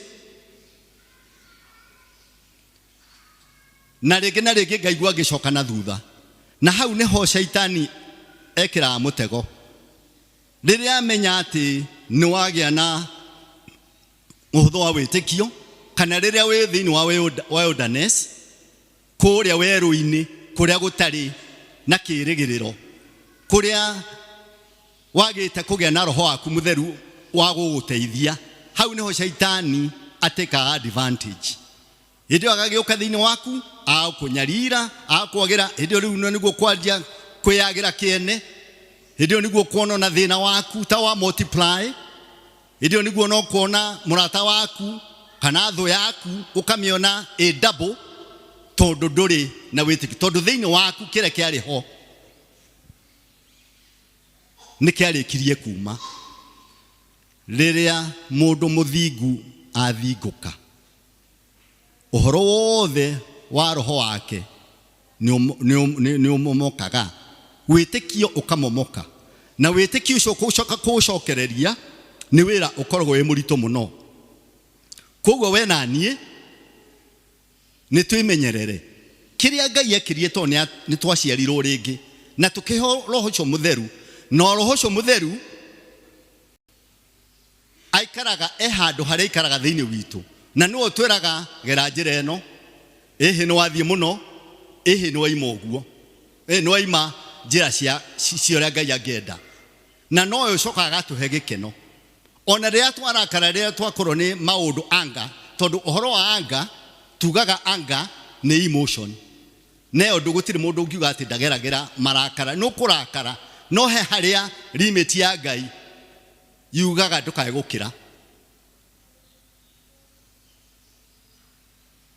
Speaker 10: na rĩngĩ na rĩngĩ ngaigua ngĩcoka na thutha. Na hau nĩho shaitani ekĩraga mũtego, rĩrĩa amenya atĩ nĩ wagĩa na ũhũthũ wa wĩtĩkio, kana rĩrĩa wĩ thĩinĩ wa wilderness, kũrĩa werũ-inĩ, kũrĩa gũtarĩ na kĩĩrĩgĩrĩro, kũrĩa wagĩte kũgĩa na roho waku mũtheru wa gũgũteithia, hau nĩho shaitani atĩkaga advantage. Hĩndĩ ĩyo agagĩũka thĩinĩ waku, agakũnyarira, agakwagĩra. Hĩndĩ ĩyo rĩu nĩguo kwanjia kwĩyagĩra kĩene, hĩndĩ ĩyo nĩguo kuona ona thĩna waku ta wa multiply, hĩndĩ ĩyo nĩguo no kuona mũrata waku kana thũ yaku ũkamĩona ĩ double, tondũ ndũrĩ na wĩtĩkio, tondũ thĩinĩ waku kĩrĩa kĩarĩ ho nĩ kĩarĩkirie kuma. Rĩrĩa mũndũ mũthingu athingũka, ũhoro wothe wa roho wake nĩ ũmomokaga, wĩtĩkio ũkamomoka, na wĩtĩkio ũcio kũcoka kũũcokereria nĩ wĩra ũkoragwo wĩ mũritũ mũno. Koguo we na niĩ nĩ twĩmenyerere kĩrĩa Ngai ekirie, tondũ nĩ twaciarirwo rĩngĩ na tũkĩheo roho ũcio mũtheru, na roho ũcio mũtheru aikaraga e handũ harĩa aikaraga thĩinĩ witũ, na nĩwe ũtwĩraga gera njĩra ĩno, ĩhĩ nĩ wathiĩ mũno, ĩhĩ nĩ waima ũguo, ĩhĩ nĩ waima njĩra cia ũrĩa Ngai angĩenda, na nowe ũcokaga agatũhe gĩkeno ona rĩrĩa twarakara, rĩrĩa twakorwo nĩ maũndũ anga, tondũ ũhoro wa anga tugaga anga nĩ emotion, na ũndũ gũtirĩ mũndũ ũngiuga atĩ ndageragĩra marakara, nĩ ũkũrakara, no he harĩa limit ya Ngai yugaga ndũkae gũkĩra.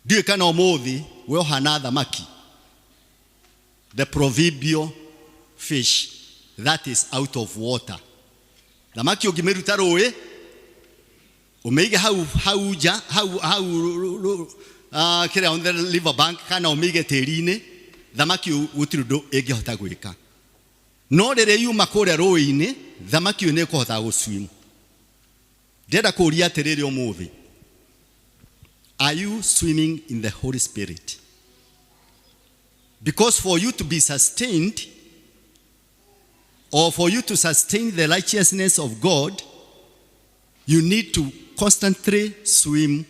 Speaker 10: Ndiũĩ kana ũmũthĩ we ũhana thamaki, the proverbial fish that is out of water. Thamaki ũngĩmĩruta rũĩ ũmĩige hau hau nja hau hau kĩrĩa on the river bank, kana ũmĩige tĩri-inĩ, thamaki gũtirĩ ũndũ ĩngĩhota gwĩka. No rĩrĩa yuma kũrĩa rũĩ-inĩ, thamaki ĩyo nĩ ĩkũhota gũswim. Ndĩrenda kũũria atĩrĩrĩ ũmũthĩ, are you swimming in the Holy Spirit? Because for you to be sustained, or for you to sustain the righteousness of God, you need to constantly swim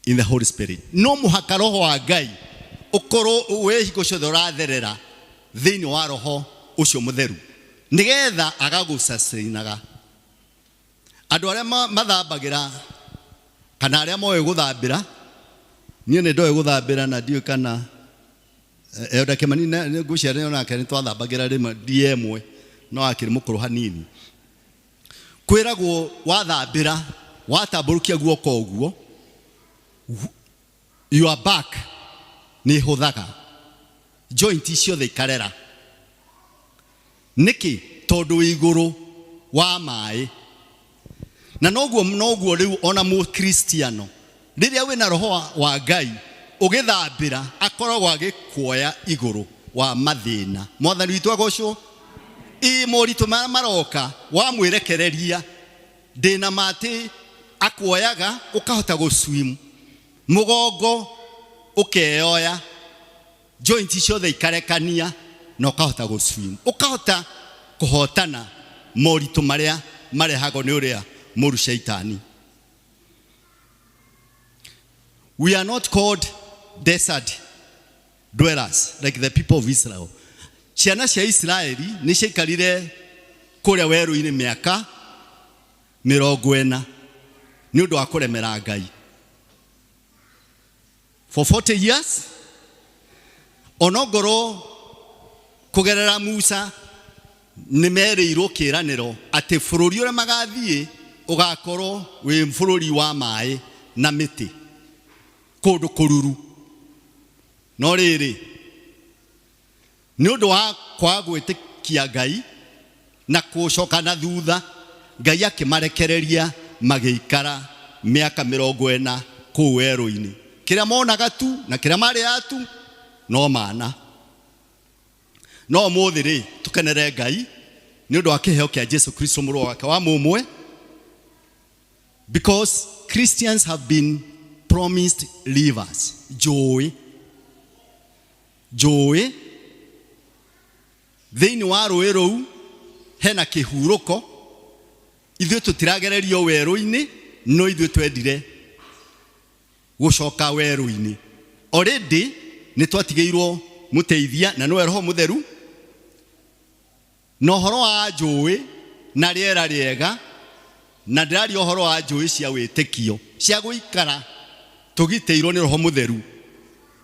Speaker 10: in the Holy Spirit. No mũhaka roho wa Ngai ũkorwo wĩ hingo ciothe ũratherera thĩinĩ wa roho ũcio mũtheru nĩgetha agagũcacainaga. Andũ arĩa mathambagĩra kana arĩa moĩ gũthambĩra, niĩ nĩ ndoĩ gũthambĩra na ndiũĩ kana Elder Kimani ngwĩciria onake nĩ twathambagĩra rĩmwe ndiĩ ĩmwe no akĩrĩ mũkũrũ hanini. Kwĩragwo wathambĩra watambũrũkia guoko ũguo your back nĩ ĩhũthaga, joint ciothe ikarera. Nĩkĩ? Tondũ wĩ igũrũ wa maĩ. Na noguo rĩu ona mũkristiano rĩrĩa wĩna roho wa Ngai ũgĩthambĩra akoragwo agĩkuoya igũrũ wa mathĩna. Mwathani witũ agocwo. Ĩ moritũ marĩa maroka wamwĩrekereria ndĩna ma atĩ akuoyaga ũkahota gũswim, mũgongo ũkeyoya, joint ciothe ikarekania na ũkahota gũswim, ũkahota kũhotana moritũ marĩa marehagwo nĩ ũrĩa mũru shaitani. We are not called desert dwellers like the people of Israel. Ciana cia Israeli nĩ ciaikarire kũrĩa werũ-inĩ mĩaka 40 nĩ ũndũ wa kũremera Ngai. For 40 years, onongorwo kũgerera Musa nĩ merĩirwo kĩĩranĩro atĩ bũrũri ũrĩa magathiĩ ũgakorwo wĩ bũrũri wa maĩ na mĩtĩ, kũndũ kũruru. No rĩrĩ, nĩ ũndũ wa kwaga gwĩtĩkia Ngai na gũcoka na thutha, Ngai akĩmarekereria magĩikara mĩaka 40 kũu werũ-inĩ. Kĩrĩa monaga tu na kĩrĩa marĩaga tu no mana. No ũmũthĩ rĩ, tũkenere Ngai nĩ ũndũ wa kĩheo kĩa Jesu Kristo mũrũ wake wa mũmwe, because Christians have been promised rivers, njũĩ. Njũĩ thĩinĩ wa rũĩ rũu hena kĩhurũko. Ithuĩ tũtiragererio werũ-inĩ, no ithuĩ twendire gũcoka werũ-inĩ. Already nĩ twatigĩirwo mũteithia na nĩwe Roho Mũtheru. Na ũhoro wa njũĩ na rĩera rĩega, na ndĩraria ũhoro wa njũĩ cia wĩtĩkio cia gũikara tũgitĩirwo nĩ Roho Mũtheru,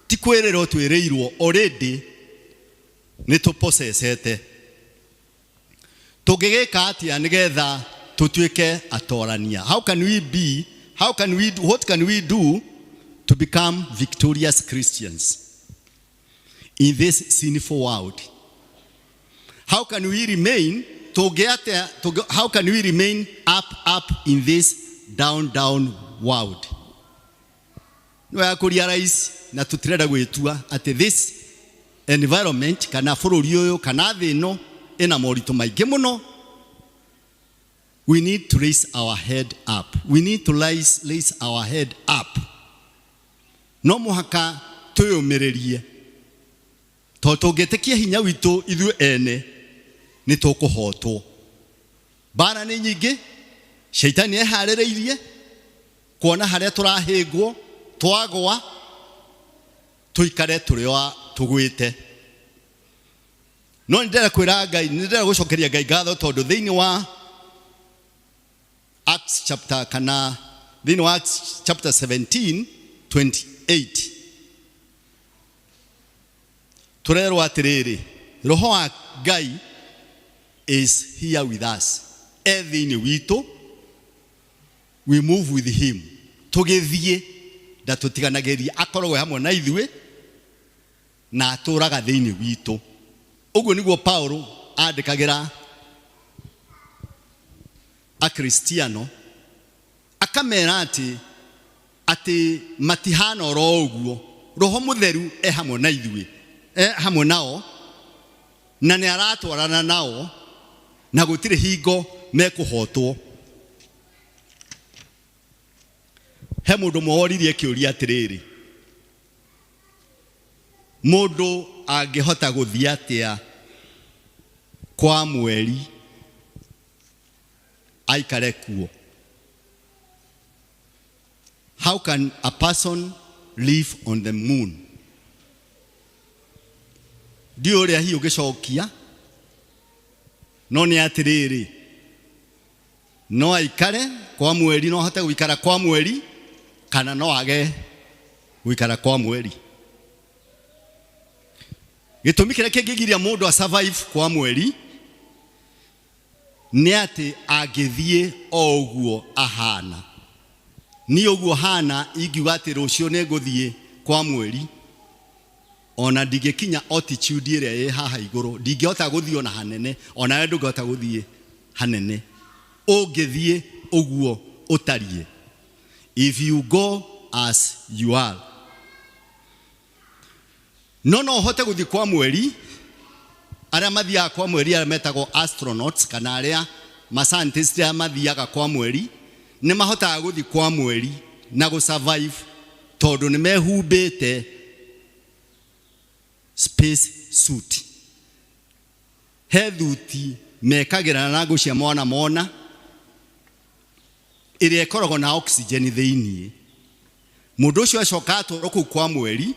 Speaker 10: ti kwĩrĩrwo twĩrĩirwo, already nĩ tũpocecete. Tũngĩgĩka atĩa nĩgetha tũtuĩke atorania? How can we be, how can we do, what can we do to become victorious Christians in this sinful world? How can we remain, how can we remain up, up in this down, down world? Nĩ wega kũrealize na tũtirenda gwĩtua atĩ this environment kana bũrũri ũyũ kana thĩ ĩno ĩna moritũ maingĩ mũno. We need to raise our head up. We need to raise our head up. No mũhaka twĩyũmĩrĩrie, tondũ tũngĩtĩkia hinya witũ ithuĩ ene nĩ tũkũhotwo. Mbara nĩ nyingĩ, shaitani eharĩrĩirie kuona harĩa tũrahĩngwo, twagwa, tũikare tũrĩ o tũgwĩte. No nĩ ndĩrenda kwĩra Ngai, nĩ ndĩrenda gũcokeria Ngai ngatho tondũ thĩinĩ wa Acts chapter kana thĩinĩ wa Acts chapter 17:28 tũrerwo atĩrĩrĩ, Roho wa Ngai is here with us, e thĩinĩ witũ, we move with him, tũgĩthiĩ ndatũtiganagĩria, akoragwo hamwe na ithuĩ na atũraga thĩinĩ witũ. Ũguo nĩguo Paulo andĩkagĩra Akristiano, akamera atĩ matihana oro ũguo, Roho Mũtheru e hamwe na ithuĩ, e hamwe nao, na nĩ aratwarana nao, na gũtirĩ hingo mekũhotwo. He mũndũ ũmwe woririe kĩũria atĩrĩrĩ, mũndũ angĩhota gũthiĩ atĩa kwa mweri aikare kuo? How How can a person live on the moon? Ndiũĩ ũrĩa hihi ũngĩcokia, no nĩ atĩrĩrĩ, no aikare kwa mweri, no ahote gũikara kwa mweri, kana no age gũikara kwa mweri. Gĩtũmi kĩrĩa kĩngĩgiria mũndũ a survive kwa mweri nĩ atĩ angĩthiĩ o ũguo ahana. Niĩ ũguo hana ingiuga atĩ rũciũ nĩ ngũthiĩ kwa mweri, ona ndingĩkinya altitude ĩrĩa ĩ haha igũrũ, ndingĩhota gũthiĩ ona hanene, ona we ndũngĩhota gũthiĩ hanene ũngĩthiĩ ũguo ũtariĩ. If you go as you are. No no ũhote gũthiĩ kwa mweri. Arĩa mathiaga kwa mweri arĩa metagwo astronauts, kana arĩa ma scientists arĩa mathiaga kwa mweri, nĩ mahotaga gũthiĩ kwa mweri na gũ survive tondũ nĩ mehumbĩte space suit. He thuti mekagĩra na ngũ cia mwana mona ĩrĩa ĩkoragwo na oxygen thĩiniĩ. Mũndũ ũcio acoka atwarwo kũu kwa mweri,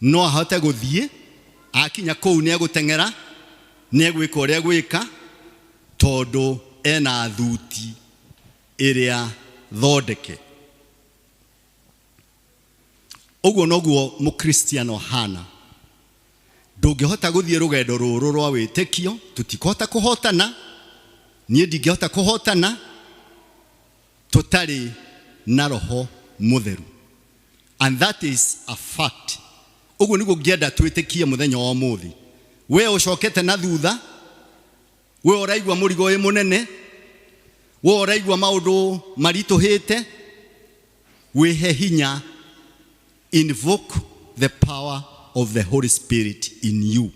Speaker 10: no ahote gũthiĩ, akinya kũu nĩ egũteng'era, nĩ egwĩka ũrĩa egwĩka, tondũ ena thuti ĩrĩa thondeke. Ũguo noguo mũkristiano hana. Ndũngĩhota gũthiĩ rũgendo rũrũ rwa wĩtĩkio, tũtikũhota kũhotana, niĩ ndingĩhota kũhotana tũtarĩ na Roho Mũtheru. And that is a fact. Ũguo nĩguo ngĩenda twĩtĩkie mũthenya wa ũmũthĩ. We ũcokete na thutha, we ũraigua mũrigo wĩ mũnene, we ũraigua maũndũ maritũhĩte, wĩhe hinya, invoke the power of the Holy Spirit in you.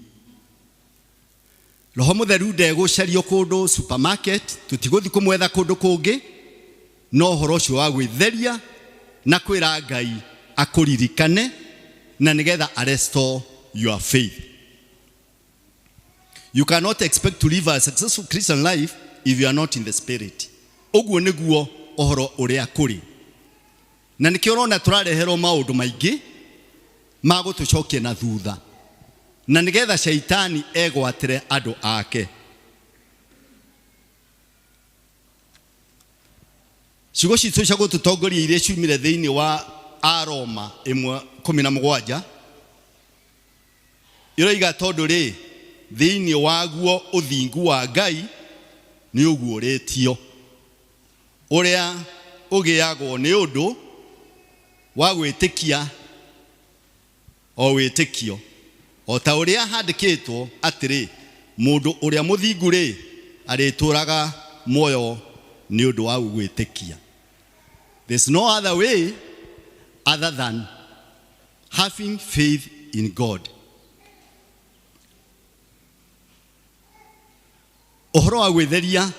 Speaker 10: Roho Mũtheru ndegũcario kũndũ supermarket, tũtigũthiĩ kũmwetha kũndũ kũngĩ, no ũhoro ũcio wa gwĩtheria na kwĩra Ngai akũririkane na nĩgetha a restore your faith. You cannot expect to live a successful Christian life if you are not in the spirit. Ũguo nĩguo ũhoro ũrĩa kũrĩ. Na nĩkĩo ũrona tũrareherwo maũndũ maingĩ ma gũtũcokia na thutha, na nĩgetha shaitani egwatĩre andũ ake. Ciugo citũ cia gũtũtongoria iria ciumire thĩinĩ wa Aroma 1:17 iroiga tondũ rĩ, thĩinĩ waguo ũthingu wa Ngai nĩ ũguũrĩtio, ũrĩa ũgĩagwo nĩ ũndũ wa gwĩtĩkia o wĩtĩkio, o ta ũrĩa handĩkĩtwo atĩrĩ, mũndũ ũrĩa mũthingu rĩ, arĩtũũraga muoyo nĩ ũndũ wa gwĩtĩkia. There's no other way other than having faith in God. Ũhoro wa gwĩtheria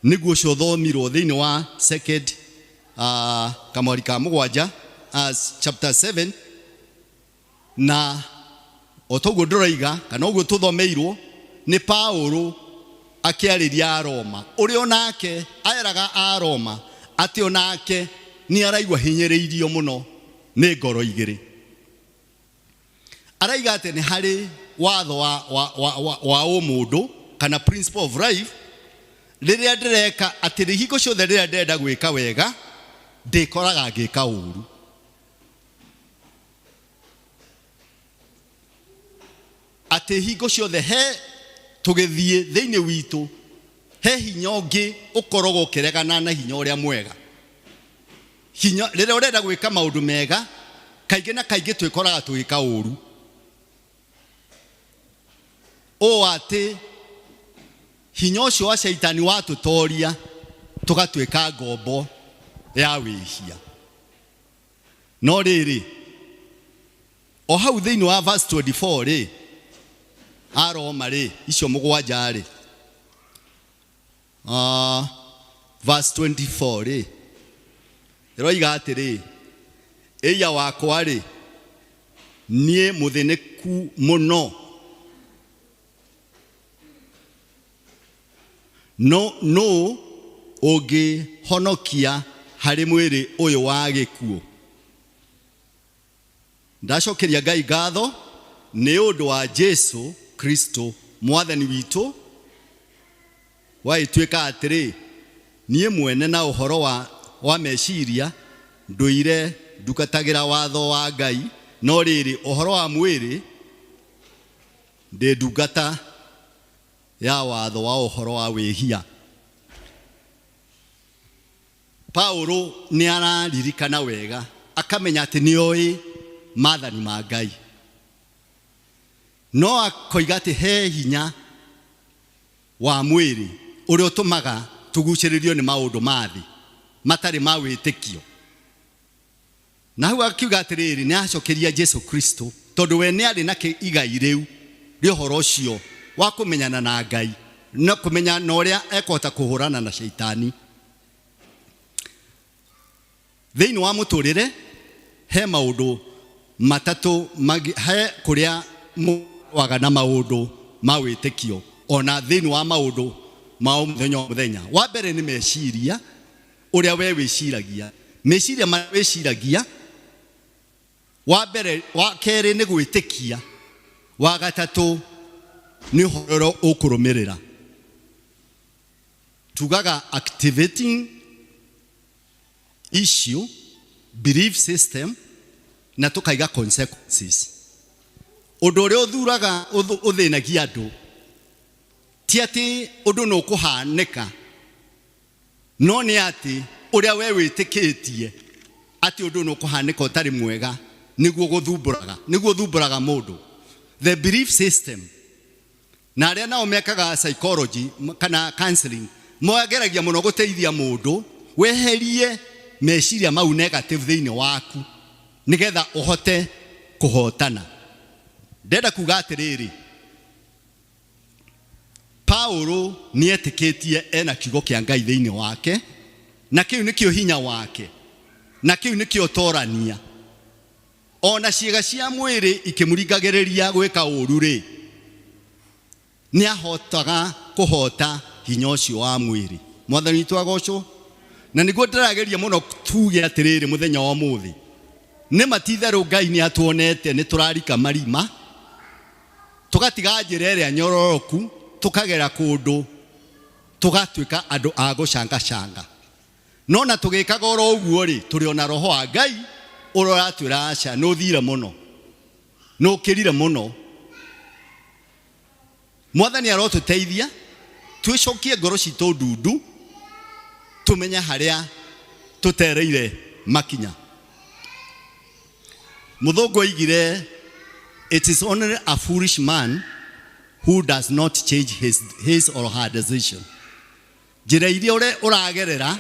Speaker 10: nĩguo ũcio ũthomirwo thĩinĩ wa second kamwari ka mũgwanja, as chapter 7, na o toguo ndĩroiga kana ũguo tũthomeirwo nĩ Paũlũ akĩarĩria Aroma, ũrĩa onake aeraga Aroma atĩ onake nĩ araigua hinyĩrĩirio mũno nĩ ngoro igĩrĩ. Araiga atĩ nĩ harĩ watho wa ũmũndũ kana principle of life, rĩrĩa ndĩreka atĩ hingo ciothe rĩrĩa ndĩrenda gwĩka wega ndĩkoraga ngĩka ũru. Atĩ hingo ciothe he tũgĩthiĩ thĩinĩ witũ he hinya ũngĩ ũkoragwo ũkĩregana na hinya ũrĩa mwega. Hinya rĩrĩa ũrenda gwĩka maũndũ mega, kaingĩ na kaingĩ twĩkoraga tũgĩka ũru. Ũũ atĩ hinya ũcio wa caitani watũtoria tũgatuĩka ngombo ya wĩhia. No rĩrĩ, o hau thĩinĩ wa verse 24 rĩ, Aroma rĩ, icio mũgwanja rĩ, verse 24 rĩ, ĩroiga atĩrĩ, ĩia wakwa rĩ, niĩ mũthĩnĩku mũno, no nũ ũngĩhonokia Harĩ mwĩrĩ ũyũ wa gĩkuũ. Ndacokeria Ngai ngatho nĩ ũndũ wa Jesu Kristo mwathani witũ. Wagĩtuĩka atĩrĩ, niĩ mwene na ũhoro wa meciria ndũire ndungatagĩra watho wa Ngai, no rĩrĩ, ũhoro wa mwĩrĩ ndĩ ndungata ya watho wa ũhoro wa wĩhia. Paulo nĩ araririkana wega, akamenya atĩ nĩ oĩ maathani ma Ngai, no akoiga atĩ he hinya wa mwĩrĩ ũrĩa ũtũmaga tũgucĩrĩrio nĩ maũndũ ma thĩ matarĩ ma wĩtĩkio. Na hau akiuga atĩrĩrĩ, nĩ acokeria Jesu Kristo, tondũ we nĩ arĩ na igai rĩu rĩa ũhoro ũcio wa kũmenyana na Ngai na kũmenya na ũrĩa ekũhota kũhũrana na caitani. Thĩinĩ wa mũtũrĩre he maũndũ matatũ, he kũrĩa mũrũaga na maũndũ ma wĩtĩkio ona thĩinĩ wa maũndũ ma o mũthenya o mũthenya. Wa mbere nĩ meciria, ũrĩa we wĩciragia, meciria marĩa wĩciragia. Wa mbere. Wa kerĩ nĩ gwĩtĩkia. Wa gatatũ nĩ ũhoro ũrĩa ũkũrũmĩrĩra. Tugaga activating issue, belief system, na tukaiga consequences. Ũndũ ũrĩa ũthuraga ũthĩnagia andũ ti atĩ ũndũ nĩ ũkũhanĩka, no nĩ atĩ ũrĩa we wĩtĩkĩtie atĩ ũndũ nĩ ũkũhanĩka ũtarĩ mwega nĩguo gũthumbũraga, nĩguo ũthumbũraga mũndũ, the belief system. Na arĩa nao mekaga psychology kana counseling mageragia mũno gũteithia mũndũ weherie meciria mau negative thĩinĩ waku nĩgetha ũhote kũhotana. Ndenda kuga atĩrĩrĩ, Paulo nĩ etĩkĩtie ena kiugo kĩa Ngai thĩinĩ wake, na kĩu nĩkĩo hinya wake, na kĩu nĩkĩo torania. Ona ciĩga cia mwĩrĩ ikĩmũringagĩrĩria gwĩka ũru rĩ, nĩ ahotaga kũhota hinya ũcio wa mwĩrĩ. Mwathani witũ agocwo. Na nĩguo ndĩrageria mũno tuge atĩrĩrĩ, mũthenya wa ũmũthĩ nĩ matitherũ Ngai nĩ atuonete nĩ tũrarika marima, tũgatiga njĩra ĩrĩa nyororoku, tũkagera kũndũ tũgatuĩka andũ a gũcangacanga. No na tũgĩkaga oro ũguo rĩ, tũrĩ ona roho wa Ngai ũrĩa ũratwĩra aca, nĩ ũthire mũno, nĩ ũkĩrire mũno. Mwathani arotũteithia twĩcokie ngoro citũ ndundu, tũmenye harĩa tũtereire makinya. Mũthũngũ oigire, "It is only a foolish man who does not change his or her decision." Njĩra iria ũragerera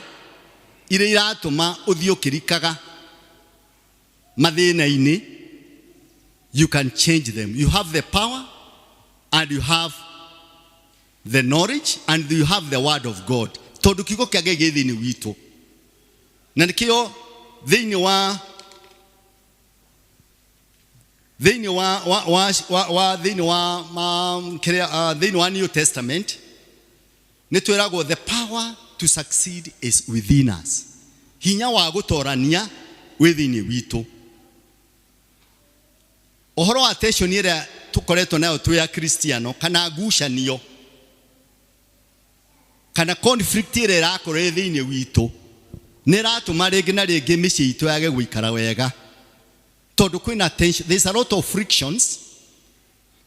Speaker 10: iria iratũma ũthiĩ ũkĩrikaga mathĩna-inĩ, you can change them. You have the power and you have the knowledge and you have the word of God, tondũ kiugo kĩa Ngai gĩ thĩinĩ witũ. Na nĩkĩo thĩinĩ wa thĩinĩ wa ma, kĩrĩa, thĩinĩ wa New Testament nĩ twĩragwo the power to succeed is within us. Hinya wa gũtorania wĩ thĩinĩ witũ. Ũhoro wa tension ĩrĩa tũkoretwo nayo twĩ Akristiano, kana ngucanio kana conflict ĩrĩa ĩrakorwo ĩ thĩinĩ witũ, nĩ ĩratũma rĩngĩ na rĩngĩ mĩciĩ itũ yage gũikara wega, tondũ kwĩna tension, there's a lot of frictions.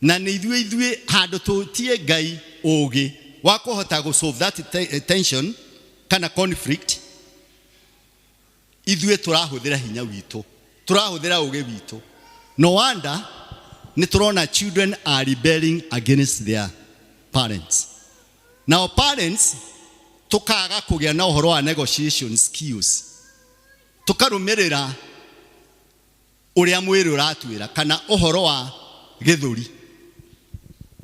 Speaker 10: Na nĩ ithuĩ handũ tũtie Ngai ũgĩ wa kũhota gũ solve that tension kana conflict, ithuĩ tũrahũthĩra hinya witũ, tũrahũthĩra ũgĩ witũ. No wonder nĩ tũrona children are rebelling against their parents. Now parents tukaga kũgĩa na ũhoro wa negotiation skills, tũkarũmĩrĩra ũrĩa mwĩrĩ ũratwĩra kana ũhoro wa gĩthũri.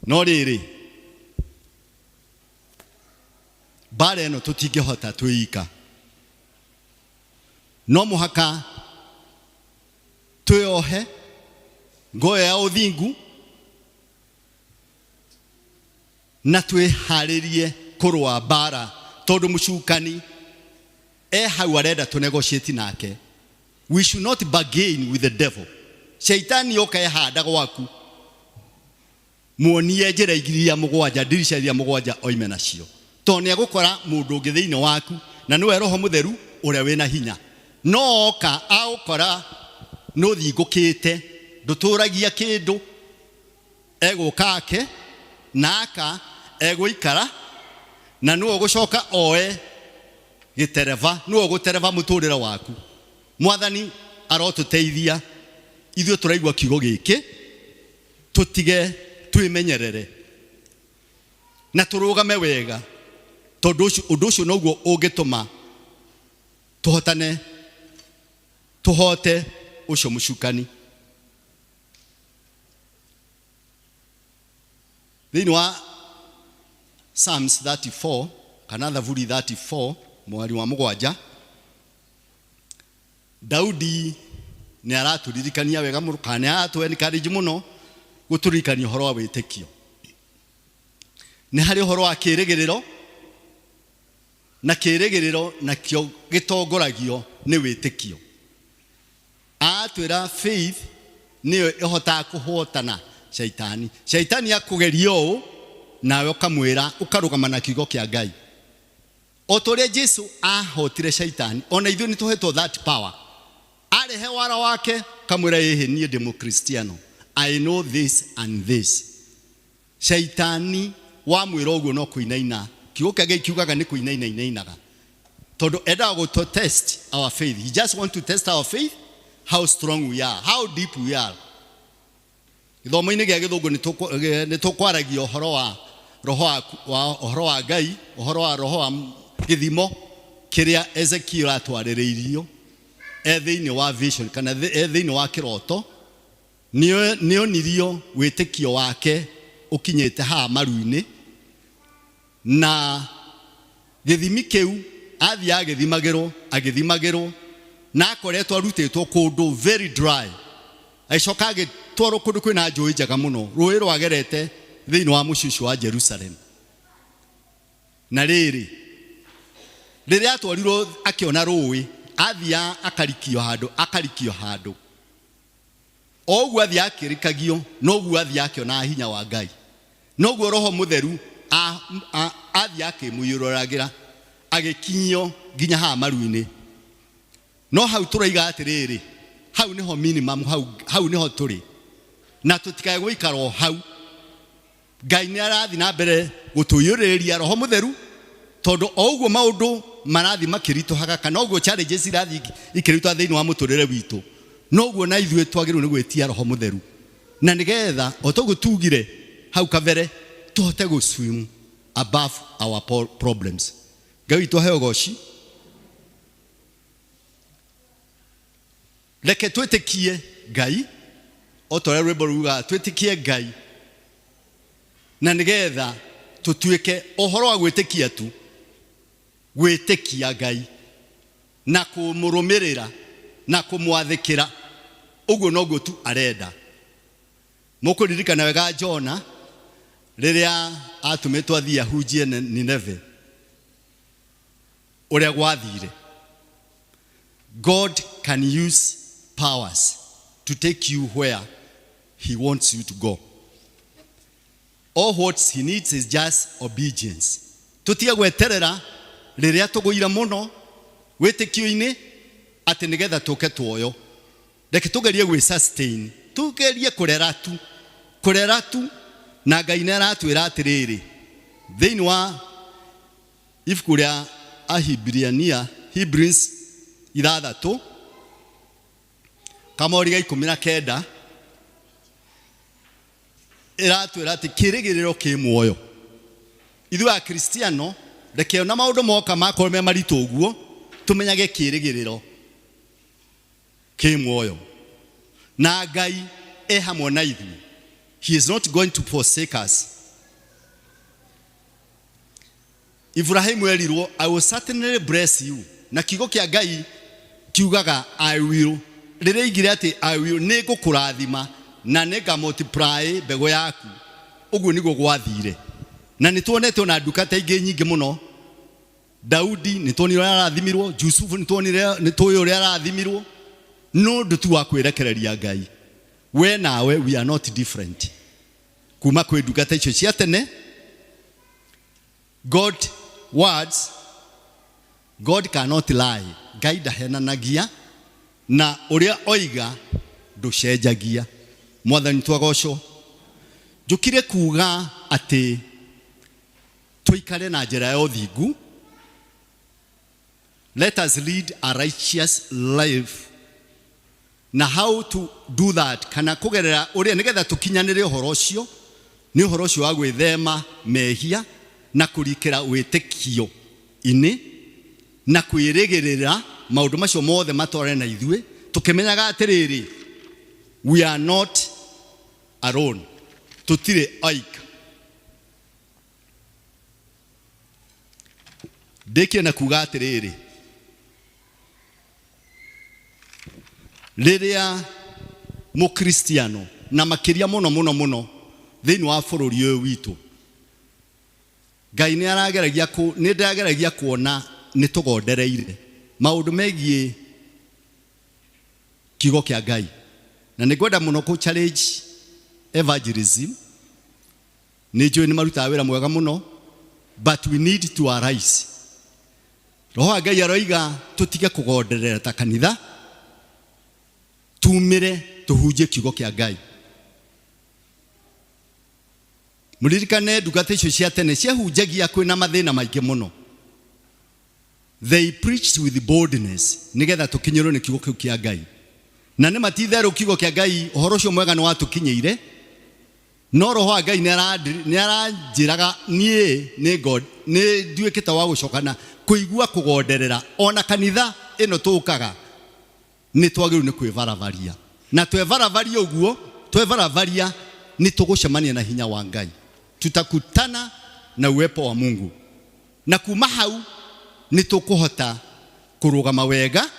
Speaker 10: No rĩrĩ, mbara ĩno tũtingĩhota twĩika, no mũhaka twĩohe ngoyo ya ũthingu na twĩharĩrie kũrũa mbara, tondũ mũcukani E hau arenda tũ negotiate nake. We should not bargain with the devil. Shaitani oka ehanda gwaku, muonie njĩra iria mũgwanja, ndirica iria mũgwanja oime nacio, tondũ nĩ egũkora mũndũ ũngĩ thĩinĩ waku, na nĩwe Roho Mũtheru ũrĩa wĩna hinya. No oka agũkora nũthingũkĩte, ndũtũragia kĩndũ, egũka ake na aka egũikara, na nĩwe ũgũcoka oe gĩtereba, nĩwe ũgũtereba mũtũrĩre waku. Mwathani arotũteithia ithuĩ tũraigua kiugo gĩkĩ, tũtige twĩmenyerere na tũrũgame wega, tondũ ũndũ ũcio noguo ũngĩtũma tũhotane, tũhote ũcio mũcukani. Thĩinĩ wa Psalms 34 kana Thaburi 34 mweri wa mũgwanja, Daudi nĩ aratũririkania wega mũno, kana nĩ aratũ encourage mũno gũtũririkania ũhoro wa wĩtĩkio. Nĩ harĩ ũhoro wa kĩĩrĩgĩrĩro, na kĩĩrĩgĩrĩro nakĩo gĩtongoragio nĩ wĩtĩkio. Atwĩra faith nĩyo ĩhotaga kũhotana shaitani. Shaitani akũgeria ũũ, nawe ũkamwĩra, ũkarũgama na kiugo kĩa Ngai. O ta ũrĩa Jesu ahotire shaitani, ona ithuĩ nĩ tũhetwo that power. Arehe wara wake, kamwĩra ĩhĩ, niĩ ndĩ mũkristiano, I know this and this. Shaitani wamwĩra ũguo no kũinaina. Kiugo kĩa Ngai kiugaga nĩ kũinaina inainaga, tondũ endaga gũtũ test our faith. He just want to test our faith, how strong we are, how deep we are. Gĩthomo-inĩ gĩa gĩthũngũ nĩ tũkwaragia ũhoro wa roho wa ũhoro wa Ngai, ũhoro wa roho wa gĩthimo kĩrĩa Ezekiel atwarĩrĩirio e thĩinĩ wa vision, kana e thĩinĩ wa kĩroto. Nĩonirio wĩtĩkio wake ũkinyĩte haha maru-inĩ, na gĩthimi kĩu athiaga agĩthimagĩrwo, agĩthimagĩrwo, na akoretwo arutĩtwo kũndũ very dry, agĩcoka agĩtwarwo kũndũ kwĩna njũĩ njega mũno, rũĩ rwagerete thĩinĩ wa mũciĩ ũcio wa Jerusalem. Na rĩrĩ, rĩrĩa atwarirwo akĩona rũĩ, athiaga akarikio handũ, akarikio handũ, o ũguo athiaga akĩrikagio, noguo athiaga akĩonaga hinya wa Ngai, noguo Roho Mũtheru athiaga akĩmũiyũrũragĩra, agĩkinyio nginya haha maru-inĩ. No hau tũroiga atĩrĩrĩ, hau nĩho minimum, hau nĩho tũrĩ, na tũtikae gũikara o hau. Ngai nĩ arathiĩ na mbere gũtũiyũrĩrĩria Roho Mũtheru, tondũ o ũguo maũndũ marathiĩ makĩritũhaga, kana ũguo challenges irathiĩ ikĩritũha thĩinĩ wa mũtũrĩre witũ, noguo na ithuĩ twagĩrĩirwo nĩ gwĩtia Roho Mũtheru, na nĩgetha o ta ũguo tugire hau kabere, tũhote gũ swim above our problems. Ngai witũ aheo ũgoci. Reke twĩtĩkie Ngai o ta ũrĩa rwĩmbo rugaga, twĩtĩkie Ngai, na nĩgetha tũtuĩke ũhoro wa gwĩtĩkia tu, gwĩtĩkia Ngai na kũmũrũmĩrĩra na kũmwathĩkĩra, ũguo noguo tu arenda. Mũkũririkana wega Jona rĩrĩa atũmĩtwo athiĩ ahunjie Nineve, ũrĩa gwathire. God can use powers to take you where he wants you to go. All what he needs is just obedience. Tũtige gweterera rĩrĩa tũgũire mũno wĩtĩkio-inĩ atĩ nĩgetha tũke tuoyo. Reke tũgerie gwĩ sustain, tũgerie kũrera tu, kũrera tu, na Ngai nĩ aratwĩra atĩrĩrĩ thĩinĩ wa ibuku rĩa Ahibirania, Hebrews ithathatũ kamori ga 19, ĩratwĩra atĩ kĩĩrĩgĩrĩro kĩ muoyo. Ithuĩ Akristiano, reke ona maũndũ moka makorwo me maritũ ũguo, tũmenyage kĩĩrĩgĩrĩro kĩ muoyo, na Ngai e hamwe na ithuĩ. He is not going to forsake us. Ibrahimu erirwo, I will certainly bless you. Na kiugo kĩa Ngai kiugaga I will. Rĩrĩa oigire atĩ I will, nĩ ngũkũrathima na nĩ nga multiply mbegũ yaku. Ũguo nĩguo gwathire. Na nĩ tuonete ona ndungata ingĩ nyingĩ mũno. Daudi nĩ tuonire ũrĩa arathimirwo, Jusufu nĩ tuonire nĩ tũĩ ũrĩa arathimirwo, no ũndũ tu wa kwĩrekereria Ngai. We nawe we are not different kuma kwĩ ndungata icio cia tene. God words, God cannot lie. Ngai ndahenanagia na ũrĩa oiga ndũcenjagia. Mwathani twagocwo. Njũkire kuga atĩ tũikare na njĩra ya ũthingu. Let us lead a righteous life. Na how to do that, kana kũgerera ũrĩa nĩgetha tũkinyanĩre ũhoro ũcio, nĩ ũhoro ũcio wa gwĩthema mehia na kũrikĩra wĩtĩkio-inĩ na kwĩrĩgĩrĩra maũndũ macio mothe matwarane na ithuĩ, tũkĩmenyaga atĩrĩrĩ, we are not alone, tũtirĩ oika. Ndĩkie na kuga atĩrĩrĩ, rĩrĩa mũkristiano na makĩria mũno mũno mũno thĩinĩ wa bũrũri ũyũ witũ, Ngai nĩ arageragia kũ, nĩ ndĩrageragia kuona nĩ tũgondereire maũndũ megiĩ kiugo kĩa Ngai, na nĩ ngwenda mũno kũ challenge evangelism. Nĩ njũĩ nĩ marutaga wĩra mwega mũno, but we need to arise. Roho wa Ngai aroiga tũtige kũgonderera ta kanitha, tumĩre tũhunjie kiugo kĩa Ngai. Mũririkane ndungata icio cia tene ciahunjagia kwĩna mathĩna maingĩ mũno. They preached with boldness nĩgetha tũkinyĩrwo nĩ kiugo kĩu kĩa Ngai. Na nĩ ma ti itherũ kiugo kĩa Ngai, ũhoro ũcio mwega nĩ watũkinyĩire, no Roho wa Ngai nĩ aranjĩraga niĩ nĩ nduĩkĩte wa gũcoka na kũigua kũgonderera. Ona kanitha ĩno tũkaga nĩ twagĩrĩirwo nĩ kwĩbarabariya, na twebarabariya ũguo, twebarabariya nĩ tũgũcemania na hinya wa Ngai, tutakutana na uwepo wa Mungu, na kuma hau nĩ tũkũhota kũrũgama wega,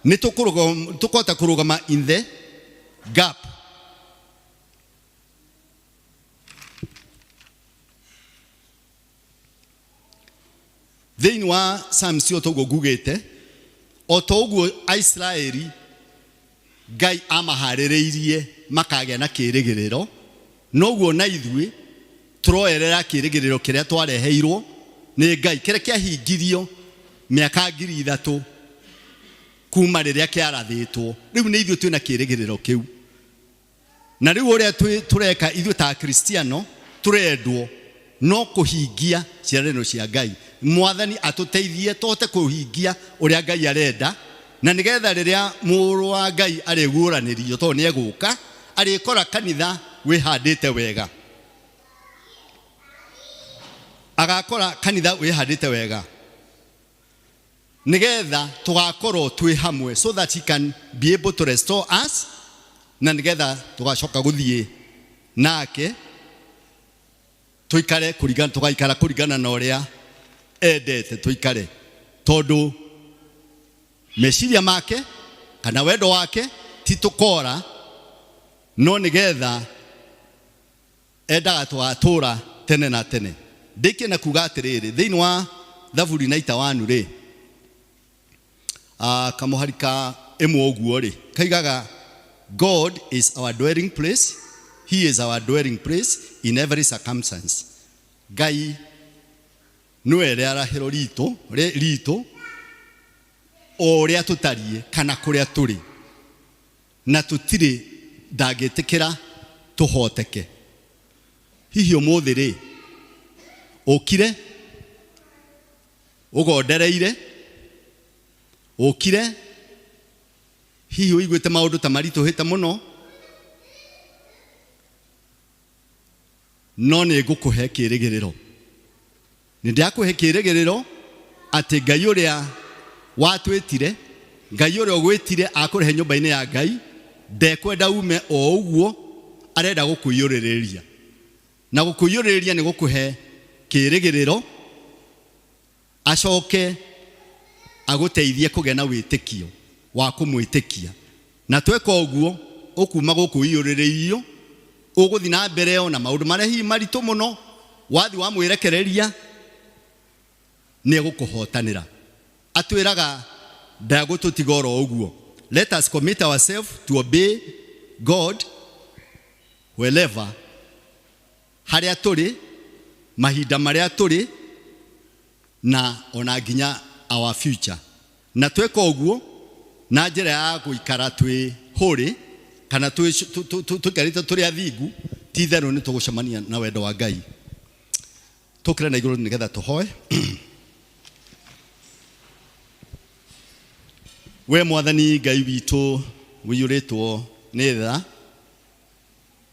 Speaker 10: nĩ tũkũhota kũrũgama in the gap. Thĩinĩ wa Psalms o toguo ngugĩte, o ta ũguo Aisiraeli Ngai amaharĩrĩirie makagĩa na kĩrĩgĩrĩro, noguo na ithuĩ tũroerera kĩrĩgĩrĩro kĩrĩa twareheirwo nĩ Ngai, kĩrĩa kĩahingirio mĩaka 3000 kuma rĩrĩa kĩarathĩtwo. Rĩu nĩ ithuĩ twĩna kĩrĩgĩrĩro kĩu. Na rĩu ũrĩa tũreka ithuĩ ta Akristiano, tũrendwo no kũhingia ciĩranĩro cia Ngai. Mwathani atũteithie tũhote kũhingia ũrĩa Ngai arenda, na nĩgetha rĩrĩa mũrũ wa Ngai arĩguũranĩrio, tondũ nĩ egũka, arĩkora kanitha wĩhandĩte wega. Agakora kanitha wĩhandĩte wega, nĩgetha tũgakorwo twĩ hamwe, so that he can be able to restore us, na nĩgetha tũgacoka gũthiĩ nake tũikare kũringana, tũgaikara kũringana na ũrĩa endete tũikare, tondũ meciria make kana wendo wake ti tũkora, no nĩgetha endaga tũgatũra tene na tene. Ndĩkie na kuga atĩrĩrĩ, thĩinĩ wa Thaburi na itawanu rĩ, kamũhari ka ĩmwe ũguo rĩ, kaigaga God is our dwelling place, he is our dwelling place in every circumstance. Ngai nĩwe rĩarahĩro ritũ o ũrĩa tũtariĩ kana kũrĩa tũrĩ, na tũtirĩ ndangĩtĩkĩra tũhoteke. Hihi ũmũthĩ rĩ, ũkire ũgondereire, ũkire hihi ũiguĩte maũndũ ta maritũhĩte mũno, no nĩ ngũkũhe kĩrĩgĩrĩro. Nĩ ndĩrakũhe kĩrĩgĩrĩro atĩ Ngai ũrĩa watwĩtire, Ngai ũrĩa ũgwĩtire akũrehe nyũmba-inĩ ya Ngai, ndekwenda ume o ũguo, arenda gũkũiyũrĩrĩria. Na gũkũiyũrĩrĩria nĩ gũkũhe kĩrĩgĩrĩro, acoke agũteithie kũgĩa na wĩtĩkio wa kũmwĩtĩkia. Na tweka ũguo, ũkuma gũkũ ũiyũrĩrĩirio, ũgũthiĩ na mbere ona maũndũ marĩa hihi maritũ mũno, wathiĩ wamwĩrekereria, Nĩ egũkũhotanĩra. Atwĩraga ndagũtũtiga oro ũguo. Let us commit ourselves to obey God wherever, harĩa tũrĩ, mahinda marĩa tũrĩ, na ona nginya our future. Na tweka ũguo na njĩra ya gũikara twĩ holy kana tũikarĩte tũrĩ athingu, ti itherũ nĩ tũgũcemania na wendo wa Ngai. Tũkĩre na igũrũ nĩgetha tũhoe. We Mwathani Ngai witũ ũiyũrĩtwo nĩ tha,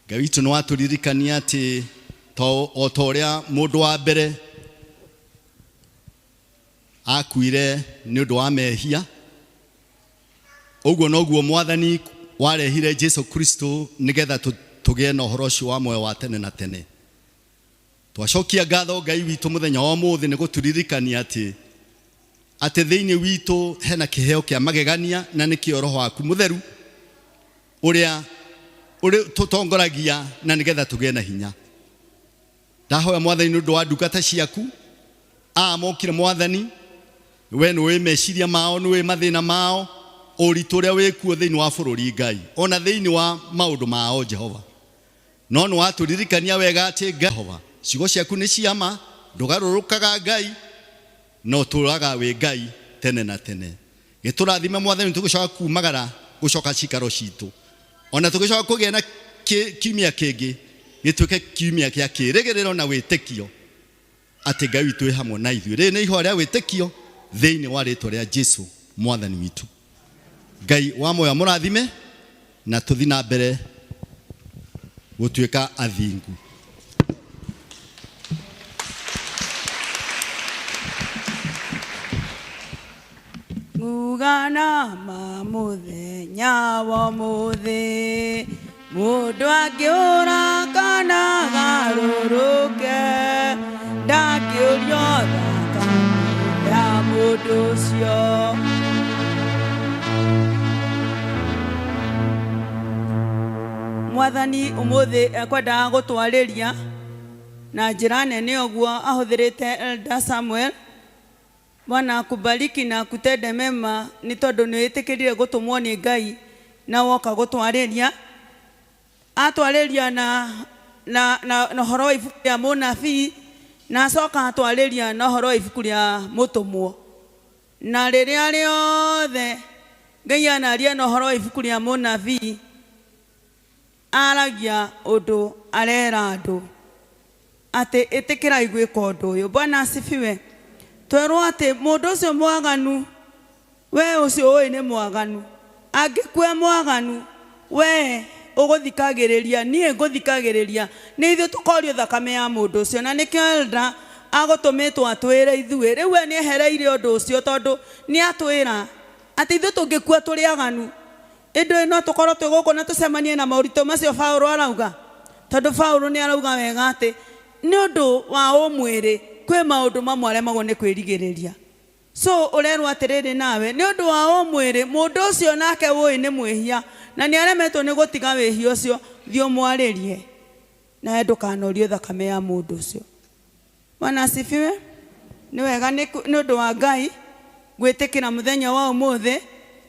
Speaker 10: Ngai witũ nĩ watũririkania atĩ o ta ũrĩa mũndũ wa mbere akuire nĩ ũndũ wa mehia, ũguo noguo Mwathani warehire Jesu Kristo nĩgetha tũgĩe na ũhoro ũcio wa muoyo wa tene na tene. Twacokia ngatho Ngai witũ mũthenya wa ũmũthĩ nĩ gũtũririkania atĩ thĩinĩ witũ hena kĩheo kĩa magegania, na nĩkĩo Roho waku Mũtheru ũrĩa tũtongoragia na nĩgetha tũgĩe na hinya. Ndahoya Mwathani nĩ ũndũ wa ndungata ciaku aya mokire Mwathani, we nĩũĩ meciria mao, nĩũĩ mathĩna mao, ũritũ ũrĩa wĩkuo thĩinĩ wa bũrũri Ngai, ona thĩinĩ wa maũndũ mao Jehova. No nĩ watũririkania wega atĩ Jehova, ciugo ciaku nĩ cia ma, ndũgarũrũkaga Ngai, no ũtũũraga wĩ Ngai tene na tene. Gĩtũrathime Mwathani tũgĩcoka kumagara gũcoka cikaro citũ, ona tũgĩcoka kũgĩa na kiumia kĩngĩ gĩtuĩke kiumia kĩa kĩĩrĩgĩrĩro na wĩtĩkio atĩ Ngai witũ wĩ hamwe na ithuĩ. Rĩrĩ nĩ ihoya rĩa wĩtĩkio thĩinĩ wa rĩtwa rĩa Jesu Mwathani witũ. Ngai wa muoyo amũrathime na tũthiĩ na mbere gũtuĩka athingu.
Speaker 2: Ngugana ma mũthenya wa ũmũthĩ, mũndũ angĩũra kana garũrũke, ndangĩũrio thakame ya mũndũ ũcio. Mwathani ũmũthĩ ekwendaga gũtwarĩria na njĩra nene ũguo ahũthĩrĩte Elder Samuel. Bwana akubariki na akutende mema nĩ tondũ nĩ wĩtĩkĩrire gũtũmwo nĩ Ngai na woka gũtwarĩria. Atwarĩria na ũhoro wa ibuku rĩa mũnabii, na acoka atwarĩria na ũhoro wa ibuku rĩa mũtũmwo. Na rĩrĩa rĩothe Ngai anaria na ũhoro wa ibuku rĩa mũnabii, aragia ũndũ arera andũ atĩ ĩtĩkĩrai gwĩka ũndũ ũyũ. Bwana asifiwe. Twerwo atĩ mũndũ ũcio mwaganu, we ũcio ũĩ nĩ mwaganu, angĩkua mwaganu, we ũgũthikagĩrĩria, niĩ ngũthikagĩrĩria, nĩ ithuĩ tũkorio thakame ya mũndũ ũcio. Na nĩkĩo Elder agũtũmĩtwo atwĩre ithuĩ. Rĩu we nĩehereire ũndũ ũcio tondũ nĩatwĩra atĩ ithuĩ tũngĩkua tũrĩ aganu, ĩndĩ no tũkorwo twĩ gũkũ na tũcemanie na moritũ macio Paũlũ arauga. Tondũ Paũlũ nĩ arauga wega atĩ nĩ ũndũ wa ũmwĩrĩ kwĩ maũndũ mamwe aremagwo nĩ kwĩrigĩrĩria. So ũrerwo atĩrĩrĩ nawe nĩ ũndũ wa ũmwĩrĩ mũndũ ũcio nake ũĩ nĩ mwĩhia na nĩ aremetwo nĩ gũtiga wĩhia ũcio, thiĩ ũmwarĩrie nawe ndũkanorio thakame ya mũndũ ũcio. Bwana asifiwe. Nĩ wega nĩ ũndũ wa Ngai gwĩtĩkĩra mũthenya wa ũmũthĩ